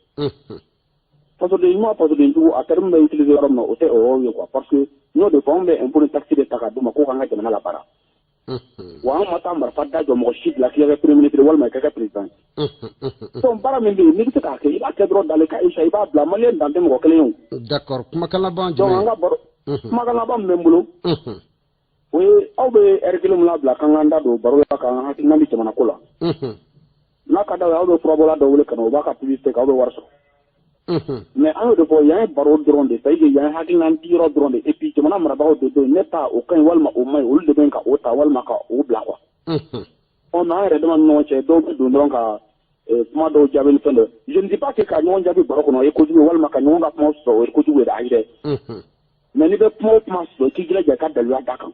Fasoden ɲuman, fasoden jugu, a terme bɛ utiliser yɔrɔ min na, o tɛ o yɔrɔ ye quoi, parce que n y'o de fɔ, anw bɛ impôt ni taxe de ta k'a d'u ma k'o k'an ka jamana labaara. Wa an ma taa marifa da jɔ mɔgɔ si bila k'i ka kɛ premier ministre walima i ka kɛ président ye. Donc baara min bɛ yen, n'i bɛ se k'a kɛ, i b'a kɛ dɔrɔn dans le cas échéant, i b'a bila. Malien dan tɛ mɔgɔ kelen ye o. D'accord, kumakan laban jumɛn? Donc an ka baro, kumakan laban min bɛ n bolo, o ye aw bɛ heure kelen min labila k'an k'an da don baro la, k'an hakilina di jamana ko la. N'a ka d'aw ye, aw bɛ furabɔla dɔ wele ka na, o b'a ka publicité kɛ, aw bɛ wari sɔrɔ. Mais an y'o de fɔ, yan ye baro dɔrɔn de, c'est à dire yan ye hakilina di yɔrɔ dɔrɔn de. Et puis jamana marabagaw de bɛ yen, ne ta o ka ɲi walima o man ɲi, olu de bɛ yen ka o ta walima ka o bila quoi. Ɔ mais an yɛrɛ dama ni ɲɔgɔn cɛ, dɔw bɛ don dɔrɔn ka kuma dɔw jaabi ni fɛn dɔ. Je ne dis pas que ka ɲɔgɔn jaabi baro kɔnɔ o ye kojugu ye, walima ka ɲɔgɔn ka kuma sɔsɔ o ye kojugu ye dɛ, ayi dɛ. Mais n'i bɛ kuma o kuma sɔsɔ, i k'i jilaja i ka daluya d'a kan.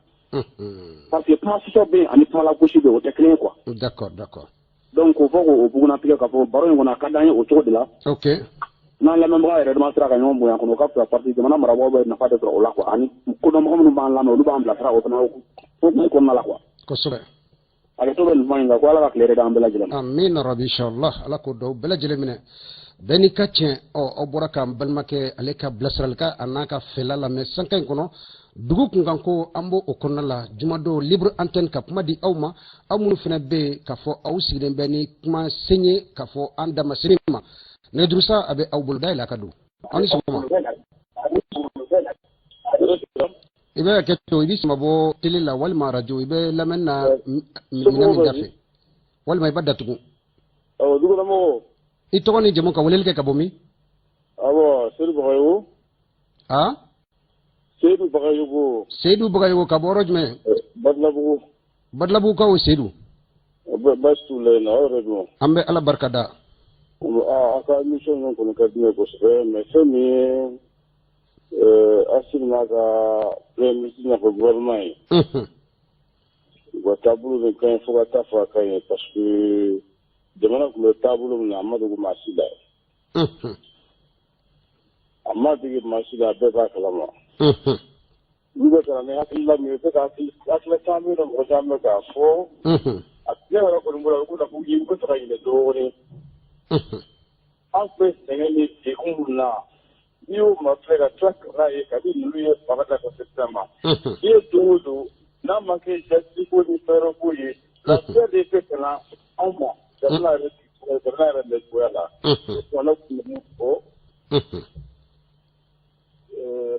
Parce que kuma sɔsɔ bɛ yen ani kuma lagosi bɛ yen, o tɛ kelen ye quoi. D'accord, d'accord. Donc k'o fɔ k'o bugunnatigɛ k'a fɔ baro in kɔnɔ, a ka d'an ye o cogo de la. Ok. N'an lamɛnbaga yɛrɛ dama sera ka ɲɔgɔn bonya kɔnɔ, o ka fisa, parce que jamana marabagaw bɛ nafa de sɔrɔ o la quoi, ani kodɔnmɔgɔ minnu b'an lamɛn, olu b'an bilasira o fana hukumu kɔnɔna la quoi. Kosɛbɛ. Hakɛto bɛ nin kuma in kan, ko Ala ka tile hɛrɛ d'an bɛɛ lajɛlen ma. Amiina rabi, inshallah, Ala k'o dɔw bɛɛ lajɛlen minɛ. Bɛɛ n'i ka tiɲɛ. Ɔ aw bɔra k'an balimakɛ ale ka bilasiralikan a n'a ka fɛla lamɛn sanka in kɔnɔ. Dugu kunkan ko an b'o o kɔnɔna la, jumadon libre antenne ka kuma di aw ma, aw minnu fana bɛ yen k'a fɔ aw sigilen bɛ ni kuma sen ye k'a fɔ an da ma se min ma. Nɛgɛjuru sa a bɛ aw bolo, dayɛlɛ a ka don. Aw ni sɔgɔma. I bɛ hakɛ to, i b'i sama bɔ télé la walima radio, i bɛ lamɛnni na minɛn min da fɛ, walima i b'a datugu. Awɔ, dukɔnɔmɔgɔw. I tɔgɔ ni jamu, ka weleli kɛ ka bɔ min? Awɔ, Seydou Bagayogo. A? Seydou Bagayogo. Seydou Bagayogo, ka bɔ yɔrɔ jumɛn? Badalabugu. Badalabugukaw, Seydou. Baasi t'u la yen nɔ, aw yɛrɛ dun? An bɛ Ala barika da. A ka émission ninnu kɔni ka di ne ye kosɛbɛ, mais fɛn min ye Assimi n'a ka premier ministre n'a ka gouvernement ye, u ka taabolo nin ka ɲi fo ka taa fɔ a ka ɲi, parce que jamana tun bɛ taabolo min na, a ma dogo maa si la. A ma dege maa si la, a bɛɛ b'a kalama. N'u bɛ ka na ni hakilila min ye, u bɛ ka hakilila caman bɛ yen nɔ, mɔgɔ caman bɛ k'a fɔ. A ne yɛrɛ kɔni bolo, a bɛ ko u bɛ fɛ ka ɲinɛ dɔɔnin. An tun bɛ sɛgɛn ni degun min na, n'i y'o mafilɛ ka tila ka n'a ye kabi ninnu ye fanga da ka se sisan ma, i ye don o don n'a ma kɛ jasiko ni fɛɛrɛ ko ye, lafiya de bɛ ka na anw ma jamana yɛrɛ mɛcogoya la. O tuma ne tun bɛ mun fɔ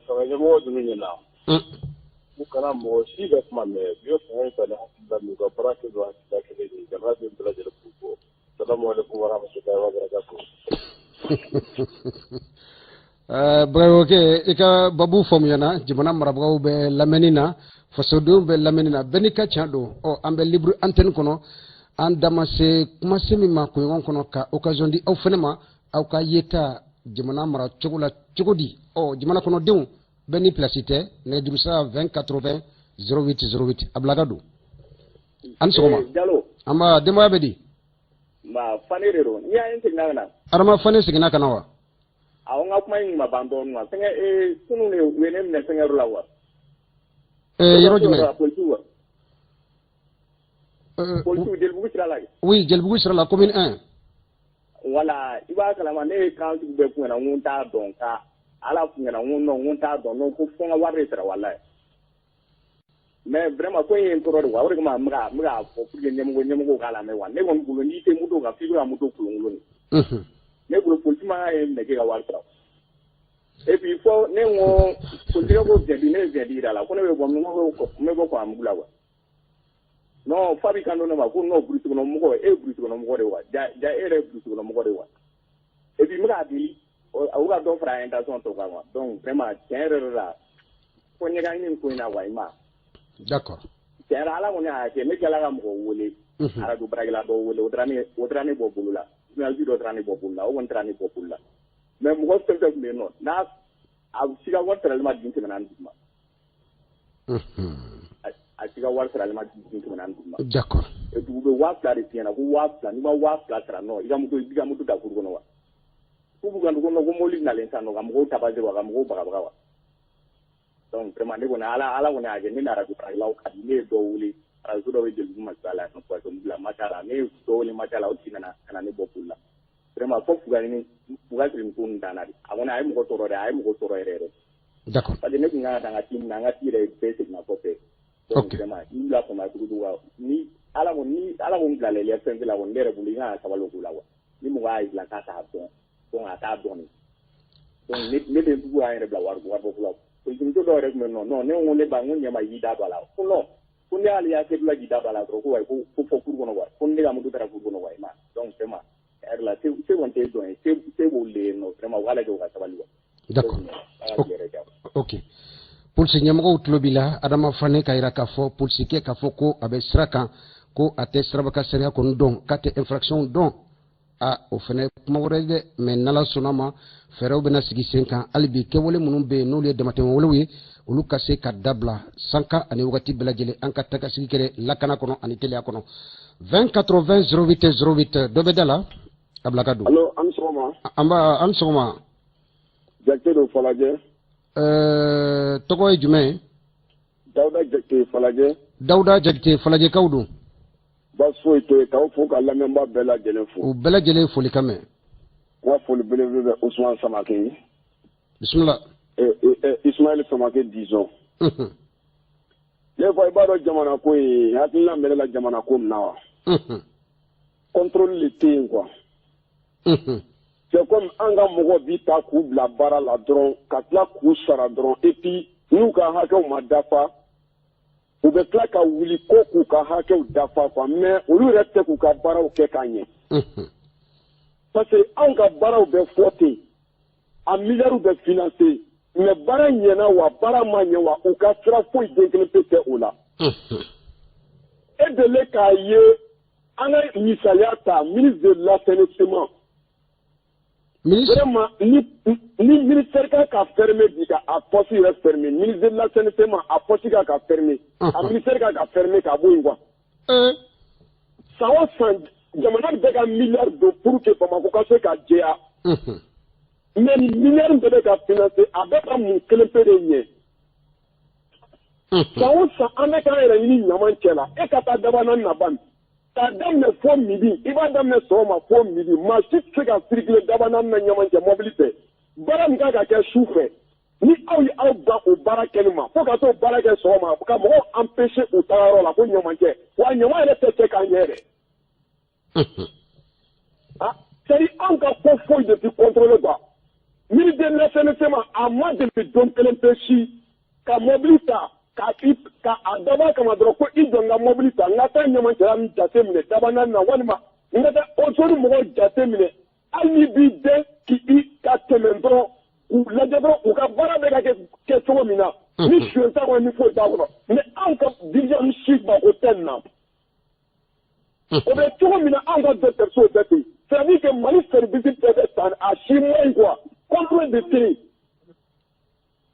fanga ɲɛmɔgɔ ninnu ɲɛna, u kana mɔgɔ si ka kuma mɛn. U ye fanga in ta ni hakilila min ye, u ka baara kɛ n'o hakilila kelen ye, jamana den bɛɛ lajɛlen k'u bɔ. Salamu aleykum wa rahmatulahi wa barakatuh. Bagayokɛ, i ka babu faamuyana. Jamana marabagaw bɛ lamɛnni na, fasodenw bɛ lamɛnni na, bɛɛ n'i ka tiɲɛ don. Ɔ an bɛ libre antenne kɔnɔ, an da ma se kumase min ma kunɲɔgɔn kɔnɔ, ka occasion di aw fana ma, aw ka yeta jamana mara cogo la cogo di. Ɔ jamana kɔnɔdenw bɛɛ ni place tɛ. Nɛgɛjuru sira 20 80 08 08, a bila ka don. An ni sɔgɔma. Jalo. An b'a denbaya bɛ di? Nba, Fane de don. N'i y'a ye n seginna ka na. Adama Fane seginna ka na wa? Awɔ, n ka kuma in ma ban dɔɔnin wa. Fɛnkɛ kunun de u ye ne minɛ fɛnkɛ yɔrɔ la wa. Yɔrɔ jumɛn? Polisiw wa. Polisiw Jelibugu sira la. Oui, Jelibugu sira la, commune 1. Voilà, i b'a kalama, ne ye kan sugu bɛɛ f'u ɲɛna, n ko n t'a dɔn, ka Ala f'u ɲɛna, n ko non, n ko n t'a dɔn, non, ko fo n ka wari de sara walayi. Mais vraiment ko in ye n tɔɔrɔ de quoi, o de kama n bɛ k'a fɔ pour que ɲɛmɔgɔw k'a lamɛn quoi. Ne kɔni bolo, n'i tɛ moto kan, f'i bɛ ka moto kolonkolon de. Ne bolo, polisi man ye minɛ k'e ka wari sara. Et puis fɔ ne ko polisikɛ ko viens, ne ye viens yira a la, ko ne bɛ bɔ min, ko n bɛ bɔ Kɔnɔbugu la quoi. Non, fa b'i kan don ne ma ko non, burusi kɔnɔ mɔgɔ, e ye burusi kɔnɔ mɔgɔ de wa, ja ja e yɛrɛ ye burusi kɔnɔ mɔgɔ de wa. Et puis n bɛ k'a di u ka dɔ fara intention tɔ kan quoi. Donc vraiment tiɲɛ yɛrɛ la, fo ɲɛ ka ɲini ko in na quoi, i ma. D'accord. Tiɲɛ yɛrɛ, Ala kɔni y'a kɛ, ne tilala ka mɔgɔ wele, arajo baarakɛla dɔw wele, o taara ne bɔ bolo la, journaliste dɔ taara ne bɔ bolo la, o kɔni taara ne bɔ bolo la. Mais mɔgɔ fɛn fɛn tun bɛ yen nɔ, n'a a si ka wari sarali ma dun 400 duguma. A si ka wari sarali ma dun 400 duguma. D'accord. Et puis u bɛ 2000 de f'i ɲɛna, ko 2000, n'i ma 2000 sara nɔ, i ka moto da kuru kɔnɔ wa. K'u b'u kan ko non, ko mobili nalen sisan nɔ ka mɔgɔw tabase wa, ka mɔgɔw bagabaga wa. Donc vraiment ne kɔni Ala kɔni y'a kɛ, ne ni arajo baarakɛlaw ka di, ne ye dɔw wele, arajo dɔ bɛ Jelibugu Masiba la yan nɔ, bila Mata la, ne ye dɔw wele Mata la, o tigi nana ka na ne bɔ bolo la. Vraiment fo fuga ɲini, U ka siri ko nin danna de. A kɔni a ye mɔgɔ tɔɔrɔ dɛ, a ye mɔgɔ tɔɔrɔ yɛrɛ yɛrɛ. D'accord. Parce que ne tun kan ka taa n ka ti min na, an ka ti yɛrɛ bɛɛ seginna kɔfɛ. Donc vraiment i bila fama cogo cogo la, ni Ala ko ni Ala ko n bilala i fɛn la kɔni, ne yɛrɛ bolo i kan ka sabali o ko la quoi. Ni mɔgɔ y'a bila k'a t'a dɔn, donc a t'a dɔn de. Donc ne bɛ dugu y'an yɛrɛ bila wari bɔ ko la. Politique dɔw yɛrɛ tun bɛ yen nɔ, non ne ko ne ba n ko ɲɛma y'i da don a la. Ko non, ko ne y'ale y'a kɛ bila k'i da don a la dɔrɔn ko wayi ko fɔ cour kɔnɔ quoi. Ko ne ka moto taara cour kɔnɔ quoi, i ma. Donc vraiment yɛrɛ la se kɔni tɛ dɔn ye, se b'olu de ye nɔ, vraiment u k'a lajɛ u ka sabali quoi. D'accord. Ok. Polisi ɲɛmɔgɔw tulo b'i la, Adama Fane ka yira k'a fɔ polisikɛ k'a fɔ ko a bɛ sira kan, ko a tɛ siraba ka sariya kɔni dɔn, k'a tɛ infraction dɔn. A o fana kuma wɛrɛ dɛ, mais n'Ala sɔnna ma fɛɛrɛw bɛna sigi sen kan hali bi kɛwale minnu bɛ yen n'olu ye damatɛmɛ walew ye, olu ka se ka dabila sanka ani wagati bɛɛ lajɛlen an ka tagasigi kɛ lakana kɔnɔ ani teliya kɔnɔ. 20 80 08 08 dɔ bɛ da la, a bila ka don. Allo, an sɔgɔma. An ba an sɔgɔma. Jakite don Falajɛ. Tɔgɔ ye jumɛn ye? Dawuda Jakite Falajɛ. Dawuda Jakite Falajɛkaw don. Baasi foyi tɛ yen, k'aw fo ka lamɛnbaa bɛɛ lajɛlen fo. U bɛɛ lajɛlen foli kan mɛn. N ka foli belebele bɛ Usumani Samake ye. Bisimila. Ismaël Samake disons. Ne fa i b'a dɔn jamana ko ye hakilina bɛ ne la jamana ko min na wa. Contrôle de tɛ yen quoi. C'est comme an ka mɔgɔ bi ta k'u bila baara la dɔrɔn ka tila k'u sara dɔrɔn et puis n'u ka hakɛw ma dafa, u bɛ tila ka wuli ko k'u ka hakɛw dafa quoi, mais olu yɛrɛ tɛ k'u ka baaraw kɛ k'a ɲɛ. Parce que anw ka baaraw bɛ fɔ ten, a milliards bɛ financer, mais baara ɲɛna wa baara ma ɲɛ wa u ka sira foyi den kelen pe tɛ o la. E deli k'a ye an ka misaliya ta ministre de l'assainissement. Vraiment ni ministère kan ka fermer bi ka a poste yɛrɛ fermer, ministre de l'assainissement a poste kan ka fermer, a ministère kan ka fermer ka bɔ yen quoi. San o san jamana bɛ ka milliard don pour que Bamakɔ ka se ka jɛya. Mais milliard bɛɛ bɛ ka financer, a bɛ ka mun kelen pe de ɲɛ. San o san an bɛ k'an yɛrɛ ɲini ɲaman cɛ la, e ka taa Dabana na ban. K'a daminɛ fo midi, i b'a daminɛ sɔgɔma fo midi, maa si tɛ se ka circuler Dabana na ɲaman cɛ mobili fɛ. Baara min kan ka kɛ su fɛ, ni aw ye aw ban o baara kɛli ma, fo ka t'o baara kɛ sɔgɔma, ka mɔgɔw empêcher u tagayɔrɔ la ko ɲaman cɛ, wa ɲaman yɛrɛ tɛ cɛ k'a ɲɛ yɛrɛ. Ah, c'est-à-dire anw ka ko foyi de tɛ contrôler quoi. Ministre de l'assainissement a ma deli don kelen pe si ka mobili ta ka a dabɔ a kama dɔrɔn ko i jɔ n ka mobili ta n ka taa ɲamancɛla min jate minɛ Dabana na walima n ka taa o zone mɔgɔw jate minɛ, hali ni b'i den k'i ka tɛmɛ dɔrɔn k'u lajɛ dɔrɔn u ka baara bɛ ka kɛ cogo min na, ni suɲɛ t'a kɔnɔ ni foyi t'a kɔnɔ, mais anw ka dirigeant si mako tɛ nin na. O bɛ cogo min na anw ka dɔgɔtɔrɔsow bɛɛ ten, c'est-à-dire que Mali service bɛɛ bɛ tan a si man ɲi quoi, contrôle de tɛ yen.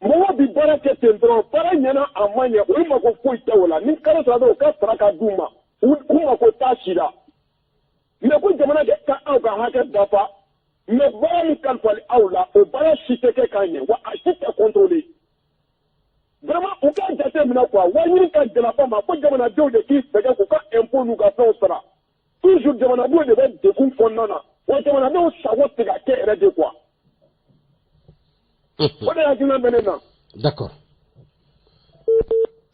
Mɔgɔw bi baara kɛ ten dɔrɔn, baara ɲɛna a ma ɲɛ, olu mako foyi tɛ o la, ni kalo sara dɔrɔn u ka sara ka d'u ma, u mako t'a si la. Mais ko jamana ka aw ka hakɛ dafa, mais baara min kalifali aw la, o baara si tɛ kɛ k'a ɲɛ, wa a si tɛ contrôler. Vraiment u k'a jate minɛ quoi, wa ɲini ka gɛlɛya ma ko jamanadenw de k'i sɛgɛn k'u ka impôt n'u ka fɛnw sara. Toujours jamanadenw de bɛ degun kɔnɔna na, wa jamanadenw sago tɛ ka kɛ yɛrɛ de quoi. O de hakilina bɛ ne na. D'accord.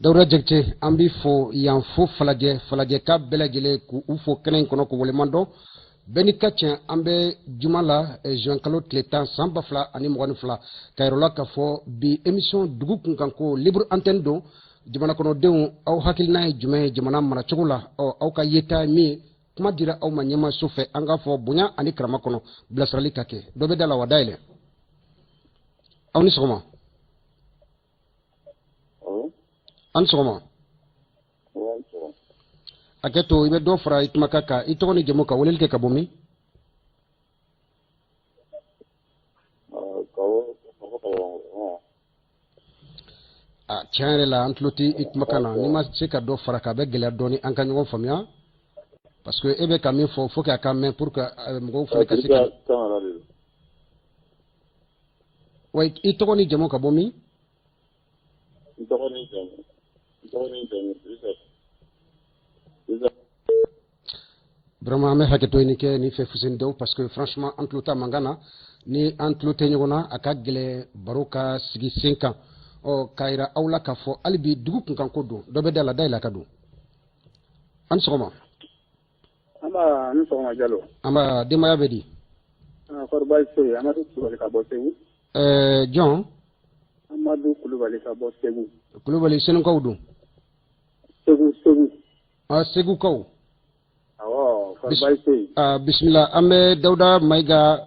Dawuda Jakite, an b'i fo yan fo Falajɛ, Falajɛka bɛɛ lajɛlen k'u fo kɛnɛ in kɔnɔ k'u waleɲuman dɔn. Bɛɛ n'i ka tiɲɛ, an bɛ juma la juin kalo tile 10 san 2022 ka yir'aw la k'a fɔ bi émission dugu kunkanko libre antenne don. Jamana kɔnɔdenw, aw hakilina ye jumɛn ye jamana maracogo la? Ɔ aw ka yeta ye min ye, kuma dira aw ma ɲɛmaaso fɛ, an k'a fɔ bonya ani karama kɔnɔ, bilasirali ka kɛ. Dɔ bɛ da la wa dayɛlɛ. Aw ni sɔgɔma. An ni sɔgɔma. Hakɛ to, i bɛ dɔ fara i kumakan kan, i tɔgɔ ni jamu ka weleli kɛ ka bɔ min? A tiɲɛ yɛrɛ la an tulo tɛ i kumakan na, n'i ma se ka dɔ fara kan a bɛ gɛlɛya dɔɔni an ka ɲɔgɔn faamuya, parce que e bɛ ka min fɔ faut que a ka mɛn pour que mɔgɔw fana ka se ka. Wa i tɔgɔ ni jamu ka bɔ min? N tɔgɔ ni jamu, n tɔgɔ ni jamu Dirisa. Vraiment, an bɛ hakɛto ɲini kɛ nin fɛ, Fuseni Dawu, parce que franchement an tulo t'a mankan na. Ni an tulo tɛ ɲɔgɔn na, a ka gɛlɛn baro ka sigi sen kan. Ɔ, k'a yira aw la k'a fɔ hali bi dugu kunkanko don. Dɔ bɛ da la, dayɛlɛ a ka don. An ni sɔgɔma. An b'a ni sɔgɔma, Jalo. An b'a, denbaya bɛ di? Kɔri baasi tɛ yen. Amadu Kulubali ka bɔ Segu. Jɔn? Amadu Kulubali ka bɔ Segu. Kulubali, Senukaw don? Segu, Segu. Ah, Segukaw. Awɔ, kɔri baasi tɛ yen? Ah, bisimila. An bɛ Dawuda Mayiga,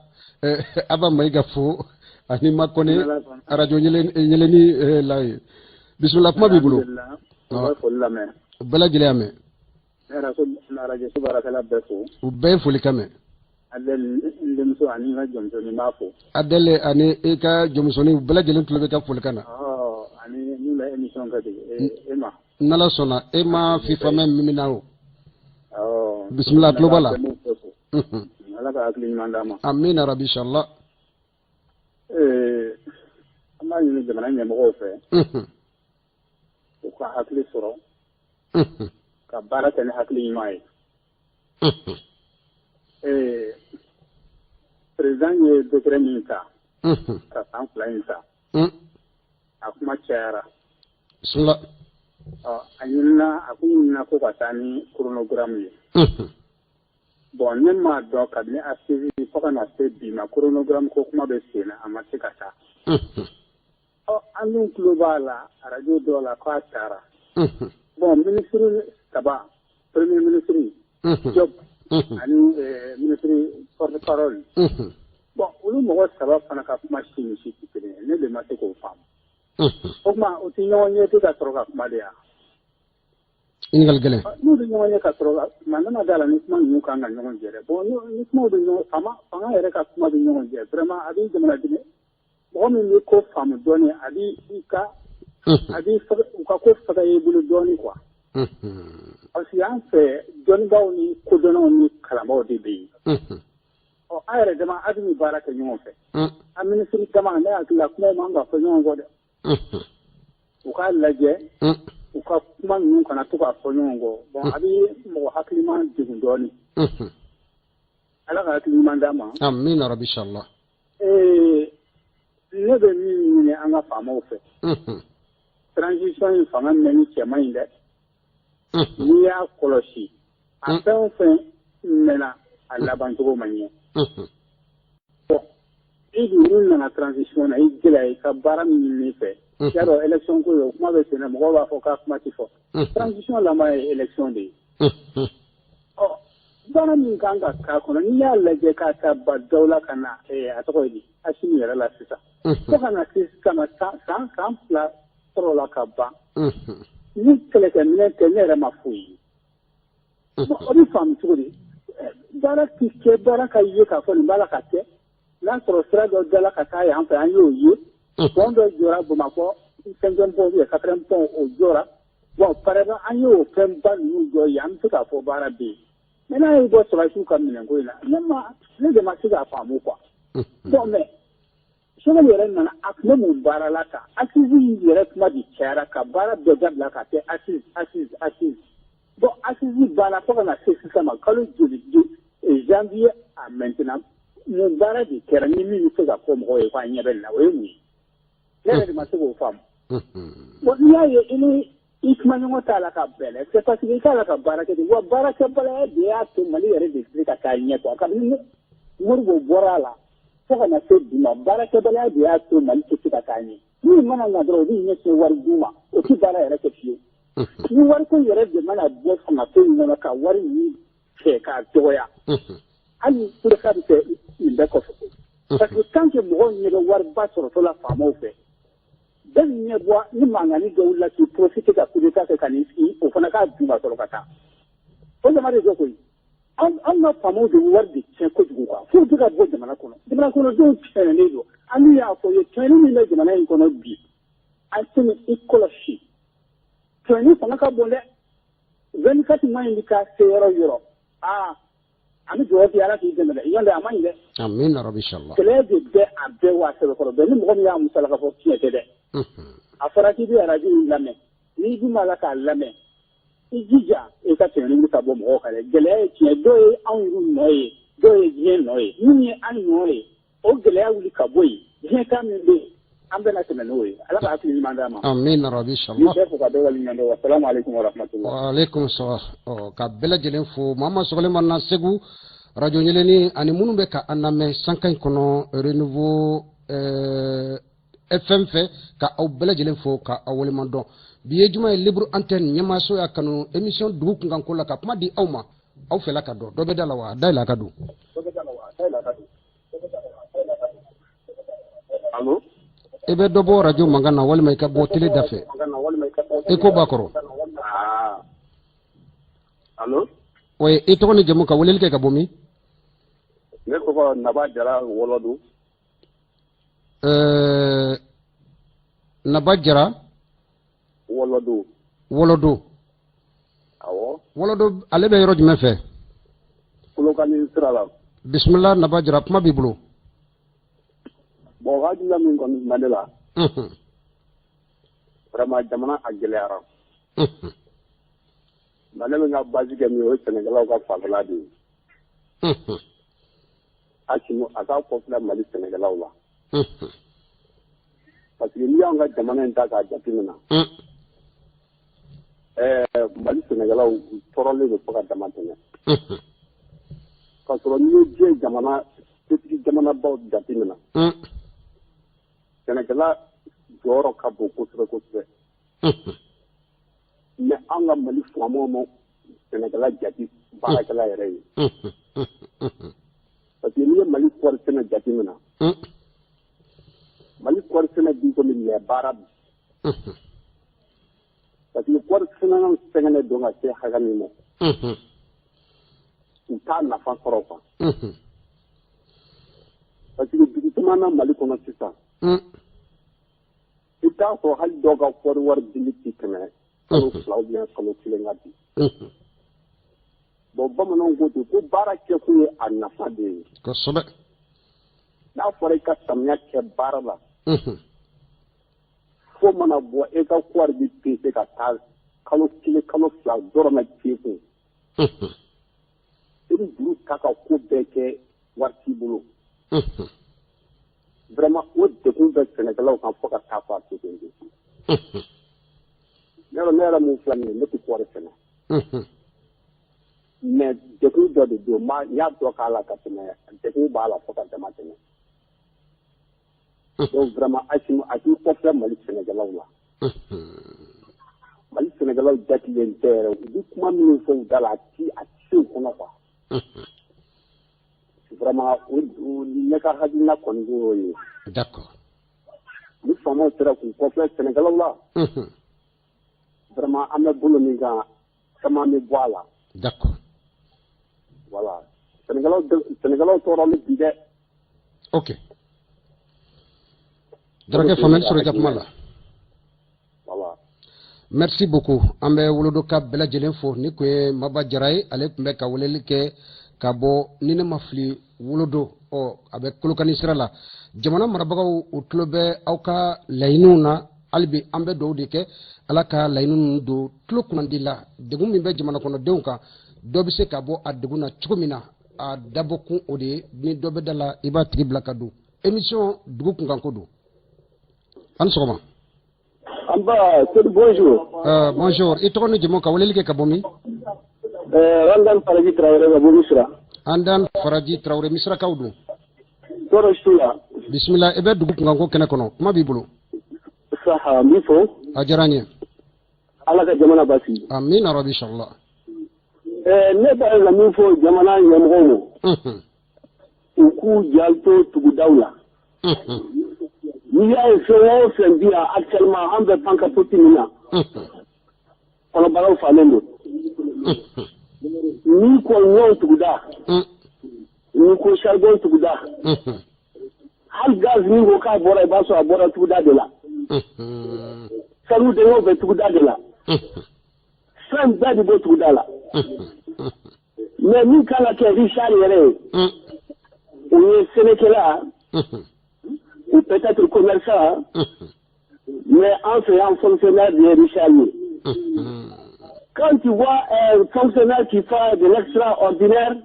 Aba Mayiga fo ani Makɔnɛ arajo ɲɛlɛni la ye. Bisimila, kuma b'i bolo. U bɛ foli lamɛn. U bɛɛ lajɛlen y'a mɛn. Ne yɛrɛ ko arajo so baarakɛla bɛɛ fo. U bɛɛ ye foli kan mɛn. Adɛli, n denmuso ani n ka jɔnmusonin, n b'a fo. Adɛli ani i ka jɔnmusonin, u bɛɛ lajɛlen tulo bɛ ka folikan na. Ani min bɛ émission kɛ de, e ma. N'Ala sɔnna, e ma fifa mɛn min na o. Bisimila, tulo b'a la. Ala ka hakili ɲuman d'a ma. Amina rabi, inshallah. An b'a ɲini jamana ɲɛmɔgɔw fɛ, u ka hakili sɔrɔ ka baara kɛ ni hakili ɲuman ye. Président ye décret min ta ka san 2 in ta, a kuma cayara. Bisimila. A ɲinina, a kun ɲinina ko ka taa ni chronogramme ye. Bon, ne m'a dɔn, kabini assise fo ka na se bi ma, chronogramme ko kuma bɛ sen na, a ma se ka taa. Ɔ, an dun tulo b'a la arajo dɔw la k'a taara. Bon, ministre saba, premier ministre Diop ani ministre porte parole, bon, olu mɔgɔ saba fana ka kuma si ni si tɛ kelen ye. Ne de ma se k'o faamu. O tuma, o tɛ ɲɔgɔn ye tɛ ka sɔrɔ ka kuma de yan? Ɲininkali gɛlɛn. N'u bɛ ɲɔgɔn ye ka sɔrɔ ka kuma, ne ma da la ni kuma ninnu kan ka ɲɔgɔn jɛ dɛ. Bon, ni kumaw bɛ ɲɔgɔn fanga, fanga yɛrɛ ka kuma bɛ ɲɔgɔn jɛ, vraiment a bɛ jamanaden, mɔgɔ min bɛ ko faamu dɔɔnin, a b'i i ka a b'i u ka ko fɛgɛya i bolo dɔɔnin quoi. Parce que an fɛ, dɔnnibaaw ni kodɔnnaw ni kalanbaaw de bɛ yen. Ɔ, an yɛrɛ dama, a bɛ nin baara kɛ ɲɔgɔn fɛ. A minisiri dama, ne hakili la, kumaw man ka fɔ ɲɔgɔn kɔ dɛ. U k'a lajɛ, u ka kuma ninnu kana to k'a fɔ ɲɔgɔn kɔ. Bon, a bɛ mɔgɔ hakiliman degun dɔɔnin. Ala ka hakili ɲuman d'a ma. Amina rabi, inshallah. Ne bɛ min ɲini an ka faamaw fɛ, transition in fanga mɛnni cɛ man ɲi dɛ. N'i y'a kɔlɔsi, a fɛn o fɛn mɛnna, a labancogo man ɲɛ. Bon, i dun n'i nana transition na, i gɛlɛya i ka baara min ɲini fɛ. I y'a dɔn, élection ko ye, o kuma bɛ sen na, mɔgɔw b'a fɔ k'a kuma tɛ fɔ. Transition laban ye élection de ye. Ɔ, baara min kan ka k'a kɔnɔ, n'i y'a lajɛ k'a ta ba Dawu la ka na, a tɔgɔ ye di, Asimi yɛrɛ la sisan, fo ka na se sisan ma, san 2 sɔrɔ la ka ban, ni kɛlɛkɛminɛ tɛ, ne yɛrɛ ma foyi ye. Bon, o bɛ faamu cogo di? Baara ti kɛ, baara ka ye k'a fɔ nin b'a la ka kɛ. N'a sɔrɔ sira dɔ dala ka taa yan fɛ, an y'o ye. Pont dɔ jɔra Bamakɔ, cinquième pont ou bien quatrième pont, o jɔra. Bon, par exemple, an y'o fɛnba ninnu jɔ yen, an bɛ se k'a fɔ baara bɛ yen. Mais n'a ye bɔ sɔrɔdasiw ka minɛnko in na, ne de ma se k'a faamu quoi. Bon, mais Choguel yɛrɛ nana, a tun bɛ mun baara la kan? Assise yɛrɛ kuma de cayara ka baara bɛɛ dabila ka kɛ assise, assise, assise. Bon, assise banna, fo ka na se sisan ma, kalo joli, janvier à maintenant, mun baara de kɛra ni min bɛ se ka fɔ mɔgɔw ye k'a ɲɛ bɛ nin na? O ye mun ye? Ne yɛrɛ de ma se k'o faamu. Bon, n'i y'a ye i ni i kumaɲɔgɔn t'a la ka bɛn dɛ, c'est parce que i t'a la ka baara kɛ de. Wa baarakɛbaliya de y'a to Mali yɛrɛ de tɛ se ka taa ɲɛ quoi. Kabini Modibo bɔra a la fo ka na se bi ma, baarakɛbaliya de y'a to Mali tɛ se ka taa ɲɛ. Min mana na dɔrɔn, o bɛ ɲɛsin wari d'u ma, o tɛ baara yɛrɛ kɛ fiyewu. Ni wariko yɛrɛ de mana bɔ fangako in kɔnɔ ka wari ɲini fɛ k'a dɔgɔya, hali coup bɛ kɛ nin bɛɛ kɔfɛ, parce que tant que mɔgɔw ɲɛ bɛ wariba sɔrɔtɔ la faamaw fɛ, bɛɛ bɛ ɲɛ bɔ ni mankanni dɔ wulila k'i profiter ka coup d'état kɛ ka n'i sigi, o fana k'a dun ka sɔrɔ ka taa. O jama de jɔ koyi. An ka faamaw de bɛ wari de tiɲɛ kojugu quoi, f'u tɛ ka bɔ jamana kɔnɔ. Jamana kɔnɔdenw tiɲɛnen don. An dun y'a fɔ ye, tiɲɛni min bɛ jamana in kɔnɔ bi, an tɛna i kɔlɔsi, tiɲɛni fanga ka bon dɛ. 24 mois in bɛ taa se yɔrɔ o yɔrɔ, aa, an bɛ dugawu kɛ, Ala k'i dɛmɛ dɛ. Ɲɔntɛ a man ɲi dɛ. Amina rabi, inshallah. Kɛlɛ de bɛ a bɛɛ wa sɛbɛkɔrɔ bɛɛ. Ni mɔgɔ min y'a musalaka fɔ, tiɲɛ tɛ dɛ. A fɔra k'i bɛ arajo in lamɛn, n'i dun b'a la k'a lamɛn, I jija i ka tɛmɛni wuli ka bɔ mɔgɔw kan dɛ. Gɛlɛya ye tiɲɛ, dɔw ye anw yɛrɛw nɔ ye, dɔw ye diɲɛ nɔ ye. Min ye an nɔ ye, o gɛlɛya wuli ka bɔ yen. Diɲɛ kan min bɛ yen, an bɛna tɛmɛ n'o ye. Ala ka hakili ɲuman d'an ma. Amina rabi inshallah. N bɛ fo ka bɛɛ waleɲuman dɔn. Wasalamu aleykum wa rahmatulah. Wa aleykum salam. Ɔ ka bɛɛ lajɛlen fo, maa ma sɔgɔlen ma na Segu radio ɲɛlɛni ani minnu bɛ ka an lamɛn sankan in kɔnɔ Renouveau FM fɛ, ka aw bɛɛ lajɛlen fo ka aw waleɲuman dɔn. Bi ye juma ye, libre antenne ɲɛmaaso y'a kanu émission dugu kunkanko la ka kuma di aw ma, aw fɛla ka dɔn. Dɔ bɛ da la wa? Dayɛlɛ a ka don. Allo? I bɛ dɔ bɔ radio mankan na walima i ka bɔ télé da fɛ. I ko b'a kɔrɔ. Allo? Oui, i tɔgɔ ni jamu ka weleli kɛ ka bɔ min? Ne tɔgɔ Naba Jara Wɔlɔdo. Naba Jara Wɔlɔdo. Wɔlɔdo. Awɔ. Wɔlɔdo, ale bɛ yɔrɔ jumɛn fɛ? Kolokani sira la. Bisimila Naba Jara, kuma b'i bolo. Bon, hakilina min kɔni bɛ ne la. Vraiment jamana a gɛlɛyara. Nka ne bɛ n ka base kɛ min ye, o ye sɛnɛkɛlaw ka fanfɛla de ye. Asimi a k'a kɔfilɛ Mali sɛnɛkɛlaw la. Parce que n'i y'anw ka jamana in ta k'a jateminɛ, Mali sɛnɛkɛlaw u tɔɔrɔlen don fo ka dama tɛmɛ. K'a sɔrɔ n'i ye diɲɛ jamana setigi jamanabaw jateminɛ, sɛnɛkɛla jɔyɔrɔ ka bon kosɛbɛ kosɛbɛ. Mais an ka Mali faamaw ma sɛnɛkɛla jate baarakɛla yɛrɛ ye. Parce que n'i ye Mali kɔɔri sɛnɛ jateminɛ, Mali kɔɔri sɛnɛ bi komi lɛ baara bi. Parce que kɔɔri sɛnɛnaw sɛgɛnnen don ka se hakɛ min ma, u t'a nafa sɔrɔ quoi. Parce que dugu caman na Mali kɔnɔ sisan, i t'a sɔrɔ hali dɔw ka kɔɔri wari dili tɛ tɛmɛ kalo 2 ou bien kalo 1 kan bi. Bon, bamananw ko ten ko baara kɛkun ye a nafa de ye. Kosɛbɛ. N'a fɔra i ka samiya kɛ baara la, fo mana bɔ e ka kɔɔri bɛ pese ka taa kalo 1 kalo 2 dɔrɔmɛ t'i kun. I bɛ juru ta ka ko bɛɛ kɛ wari t'i bolo. Vraiment o degun bɛ sɛnɛkɛlaw kan fo ka taa fɔ a to ten. Ne yɛrɛ mun filɛ nin ye, ne tɛ kɔɔri sɛnɛ. Mais degun dɔ de don, n y'a dɔ k'a la ka tɛmɛ, degun b'a la fo ka dama tɛmɛ. Donc vraiment Asimi a k'i kɔfilɛ Mali sɛnɛkɛlaw la. Mali sɛnɛkɛlaw jatilen tɛ yɛrɛ, u bɛ kuma minnu fɔ u da la, a ti se u kɔnɔ quoi. Vraiment ne ka hakilina kɔni y'o ye. D'accord. Ni faamaw sera k'u kɔfilɛ sɛnɛkɛlaw la, vraiment an bɛ bolo min kan, caman bɛ bɔ a la. D'accord. Voilà. Sɛnɛkɛlaw tɔɔrɔlen bi dɛ. Ok. Darakɛ faamuyali sɔrɔ i ka kuma la. Voilà. Merci beaucoup. An bɛ wolodoka bɛɛ lajɛlen fo. Ni kun ye Maba Jara ye, ale tun bɛ ka weleli kɛ ka bɔ ni ne ma fili wolodo, ɔ a bɛ Kolokani sira la. Jamana marabagaw u tulo bɛ aw ka laɲiniw na, hali bi an bɛ dugawu de kɛ Ala ka laɲini ninnu don tulo kunnandi la. Degun min bɛ jamana kɔnɔdenw kan, dɔ bɛ se ka bɔ a degun na cogo min na, a dabɔkun o de ye. Ni dɔ bɛ da la, i b'a tigi bila ka don. Émission dugu kunkanko don. An ni sɔgɔma. An ba, Seydou, bonjour. Bonjour. I tɔgɔ ni jamu ka weleli kɛ ka bɔ min? Randan Faraji Traoré ka bɔ Misira. Andan Faraji Traoré, Misirakaw don. Tɔɔrɔ si t'u la. Bisimila, i bɛ dugu kunkanko kɛnɛ kɔnɔ, kuma b'i bolo. Saha, n b'i fo. A diyara n ye. Ala ka jamana basigi. Amina rabi inshallah. Ne b'a la min fɔ jamana ɲɛmɔgɔw ma. U k'u janto tugudaw la. N'i y'a ye fɛn o fɛn bi yan actuellement, an bɛ pankapoti min na, kɔnɔbaraw falen don. N'i ko ɲɔw tuguda, n'i ko charbon tuguda, hali gaz min ko k'a bɔra, i b'a sɔrɔ a bɔra tuguda de la. Sanu denkɛw bɛ tuguda de la. Fɛn bɛɛ de bɔ tuguda la. Mais min kan ka kɛ Richard yɛrɛ ye, o ye sɛnɛkɛla ou peut-être commerçant, mais an fɛ yan fonctionnaire de ye Richard ye. Quand tu vois un fonctionnaire qui fait de l'extraordinaire,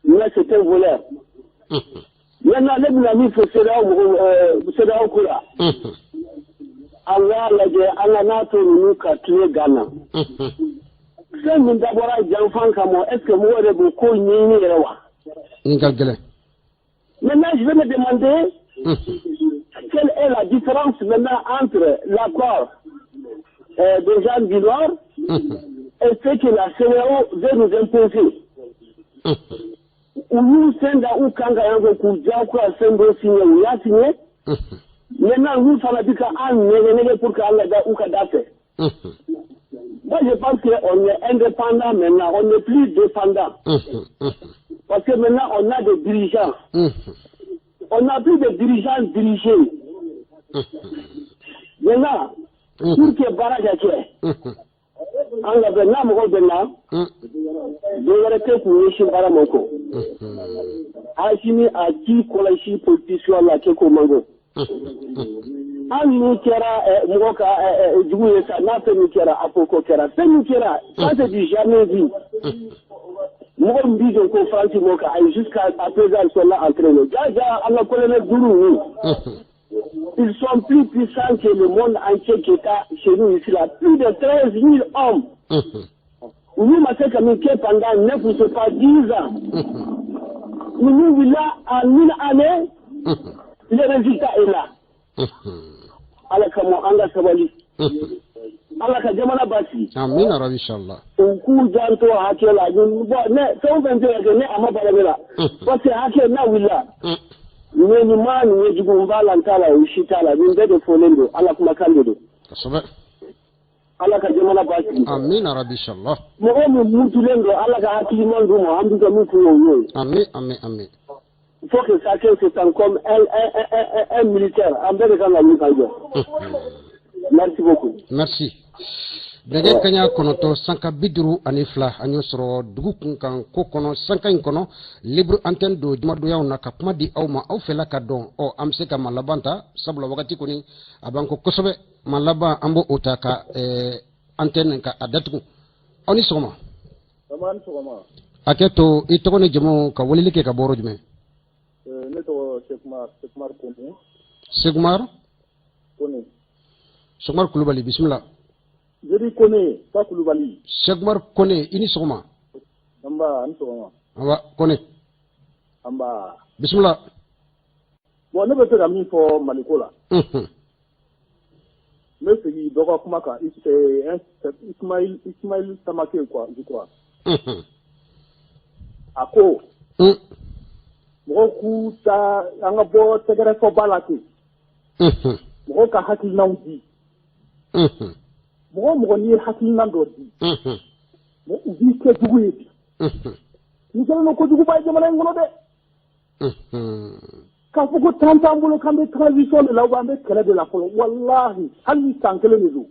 mais c'est un voleur. Maintenant, ne bɛna min fɔ CEDEAO mɔgɔw, CEDEAO ko la, an k'a lajɛ, an ka n'a to ninnu ka tile gan na. Fɛn min dabɔra janfan kama, est ce que mɔgɔ yɛrɛ b'o ko ɲɛɲini yɛrɛ wa? Nin ka gɛlɛn. Maintenant, je vais me demander quelle est la différence maintenant entre l'accord des gens du Nord et ce que la CEDEAO veut nous imposer. U y'u sen da u kan ka yan ko k'u diyagoya fɛn dɔ signé, u y'a signé. Maintenant, olu fana bɛ ka an nɛgɛ nɛgɛ pour que an ka da u ka da fɛ. Moi, je pense qu'on est indépendant maintenant, on n'est plus dépendant. Parce que maintenant, on a des dirigeants. On n'a plus de dirigeants dirigés. Maintenant, pour que baara ka kɛ, an ka bɛn n'a mɔgɔ bɛn na, dɔ wɛrɛ tɛ k'u ɲɛsin baara ma kɔ. Asimi a k'i kɔlɔsi politicien la k'e ko man go. Hali ni kɛra mɔgɔ ka jugu ye sa, n'a fɛn min kɛra, a ko ko kɛra. Fɛn min kɛra, ça, c'est du jamais vu. Mɔgɔ min b'i jɔ ko France m'o kan, ayi, jusqu'à présent, ils sont là en train de. Ja ja, an ka colonel duuru ninnu, ils sont plus puissants que le monde entier qui est chez nous ici là. Plus de 13 000 hommes. Olu ma se ka min kɛ pendant 9 ou c'est pas 10 ans. Ninnu wulila en une année, le résultat est là. Ala kama, an ka sabali. Ala ka jamana basigi. Amina rabi, inshallah. U k'u janto hakɛ la. Bon, ne fɛn o fɛn tɛ ka kɛ, ne a ma bala ne la. Parce que hakɛ n'a wulila. Nin ye ɲuman, nin ye jugu, n b'a la, n t'a la, o si t'a la. Nin bɛɛ de fɔlen don, Ala kumakan de don. Ala ka jamana basigi. Amina rabi, inshallah. Mɔgɔ min mutulen don, Ala ka hakili ɲuman d'u ma, an bɛ ka min f'u ye, o y'o ye. Amin, amin, amin. Il faut que chacun se sente comme un militaire. An bɛɛ de kan ka wuli ka jɔ. Merci beaucoup. Merci. Nɛgɛ kaɲa 9:52, an y'o sɔrɔ dugu kun kan ko kɔnɔ, sanka in kɔnɔ, libre antenne don jumadonyaw na ka kuma di aw ma, aw fɛla ka dɔn. Ɔ, an bɛ se ka ma laban ta, sabula wagati kɔni a b'an kɔ kosɛbɛ. Ma laban, an b'o ta ka antenne ka a datugu. Aw ni sɔgɔma. Hakɛ to, i tɔgɔ ni jamu, ka weleli kɛ ka bɔ yɔrɔ jumɛn? Ne tɔgɔ Sekumar, Sekumar Kone. Sekumar? Kone. Sekumar Kulubali, bisimila. Je dis Kone, pas Kulubali. Sekumar Kone, i ni sɔgɔma. Nba, ni sɔgɔma. Nba, Kone. Nba. Bisimila. Bon, ne bɛ fɛ ka min fɔ Maliko la. N bɛ segin dɔ ka kuma kan, Ismaël, Ismaël Samake quoi, je crois. A ko mɔgɔw k'u ta, an ka bɔ tɛgɛrɛfɔba la ten. Mɔgɔw ka hakilinaw di. Mɔgɔ o mɔgɔ n'i ye hakilina dɔ di, u b'i kɛ jugu ye bi. Nin kɛlen don kojuguba ye jamana in kɔnɔ dɛ. K'a fɔ ko temps t'an bolo, k'an bɛ transition de la ou an bɛ kɛlɛ de la fɔlɔ, walahi, hali ni san kelen de don.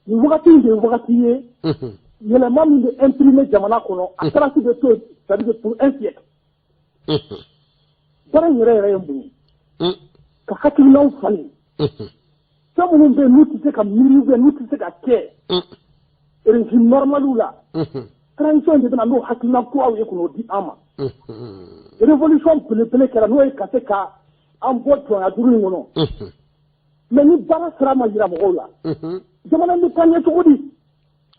Nin wagati in de ye wagati ye, yɛlɛma min bɛ imprimer jamana kɔnɔ, a trace bɛ to yen, c'est-à-dire pour un siècle. Baara in yɛrɛ yɛrɛ ye mun ye? Ka hakilinaw falen. Fɛn minnu bɛ yen n'u tɛ se ka miiri ou bien n'u tɛ se ka kɛ régime normaliw la, transition de bɛna n'o hakilina kuraw ye k'o di an ma. Révolution belebele kɛra n'o ye ka se ka an bɔ jɔnya juru in kɔnɔ. Mais ni baara sira ma yira mɔgɔw la, jamana in bɛ taa ɲɛ cogo di?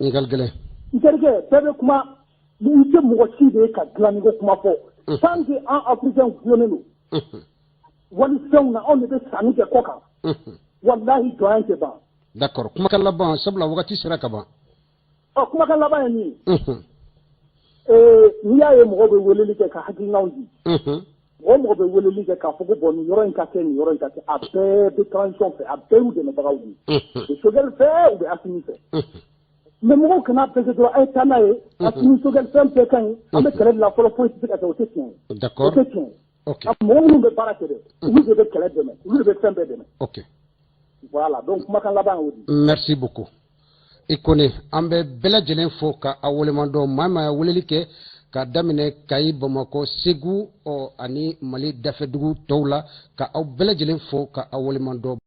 Ɲininkali gɛlɛn. N terikɛ, bɛɛ bɛ kuma, i tɛ mɔgɔ si de ye ka dilanni ko kuma fɔ. Tant que an Africain gulonnen don walifɛnw na, anw de bɛ sanni kɛ kɔ kan, walahi, jɔnya tɛ ban. D'accord, kumakan laban, sabula wagati sera ka ban. Ɔ, kumakan laban ye min ye, n'i y'a ye mɔgɔw bɛ weleli kɛ ka hakilinaw di, mɔgɔ o mɔgɔ bɛ weleli kɛ k'a fɔ ko bon, nin yɔrɔ in ka kɛ, nin yɔrɔ in ka kɛ, a bɛɛ bɛ transition fɛ, a bɛɛ y'u dɛmɛbagaw ye, u bɛ Choguel fɛ, u bɛ Assimi fɛ. Mais mɔgɔw kana bɛɛ kɛ dɔrɔn a ye taa n'a ye, Assimi, Choguel, fɛn bɛɛ ka ɲi, an bɛ kɛlɛ de la fɔlɔ, foyi tɛ se ka kɛ, o tɛ tiɲɛ ye. O tɛ tiɲɛ ye. Mɔgɔ minnu bɛ baara kɛ dɛ, olu de bɛ kɛlɛ dɛmɛ, olu de bɛ fɛn bɛɛ dɛmɛ. Voilà, donc kumakan laban y'o de ye. Merci beaucoup. I Kone, an bɛ bɛɛ lajɛlen fo ka aw waleɲuman dɔn. Maa maa ye weleli kɛ ka daminɛ Kayi, Bamakɔ, Segu, ɔ ani Mali dafɛdugu tɔw la, ka aw bɛɛ lajɛlen fo ka aw waleɲuman dɔn.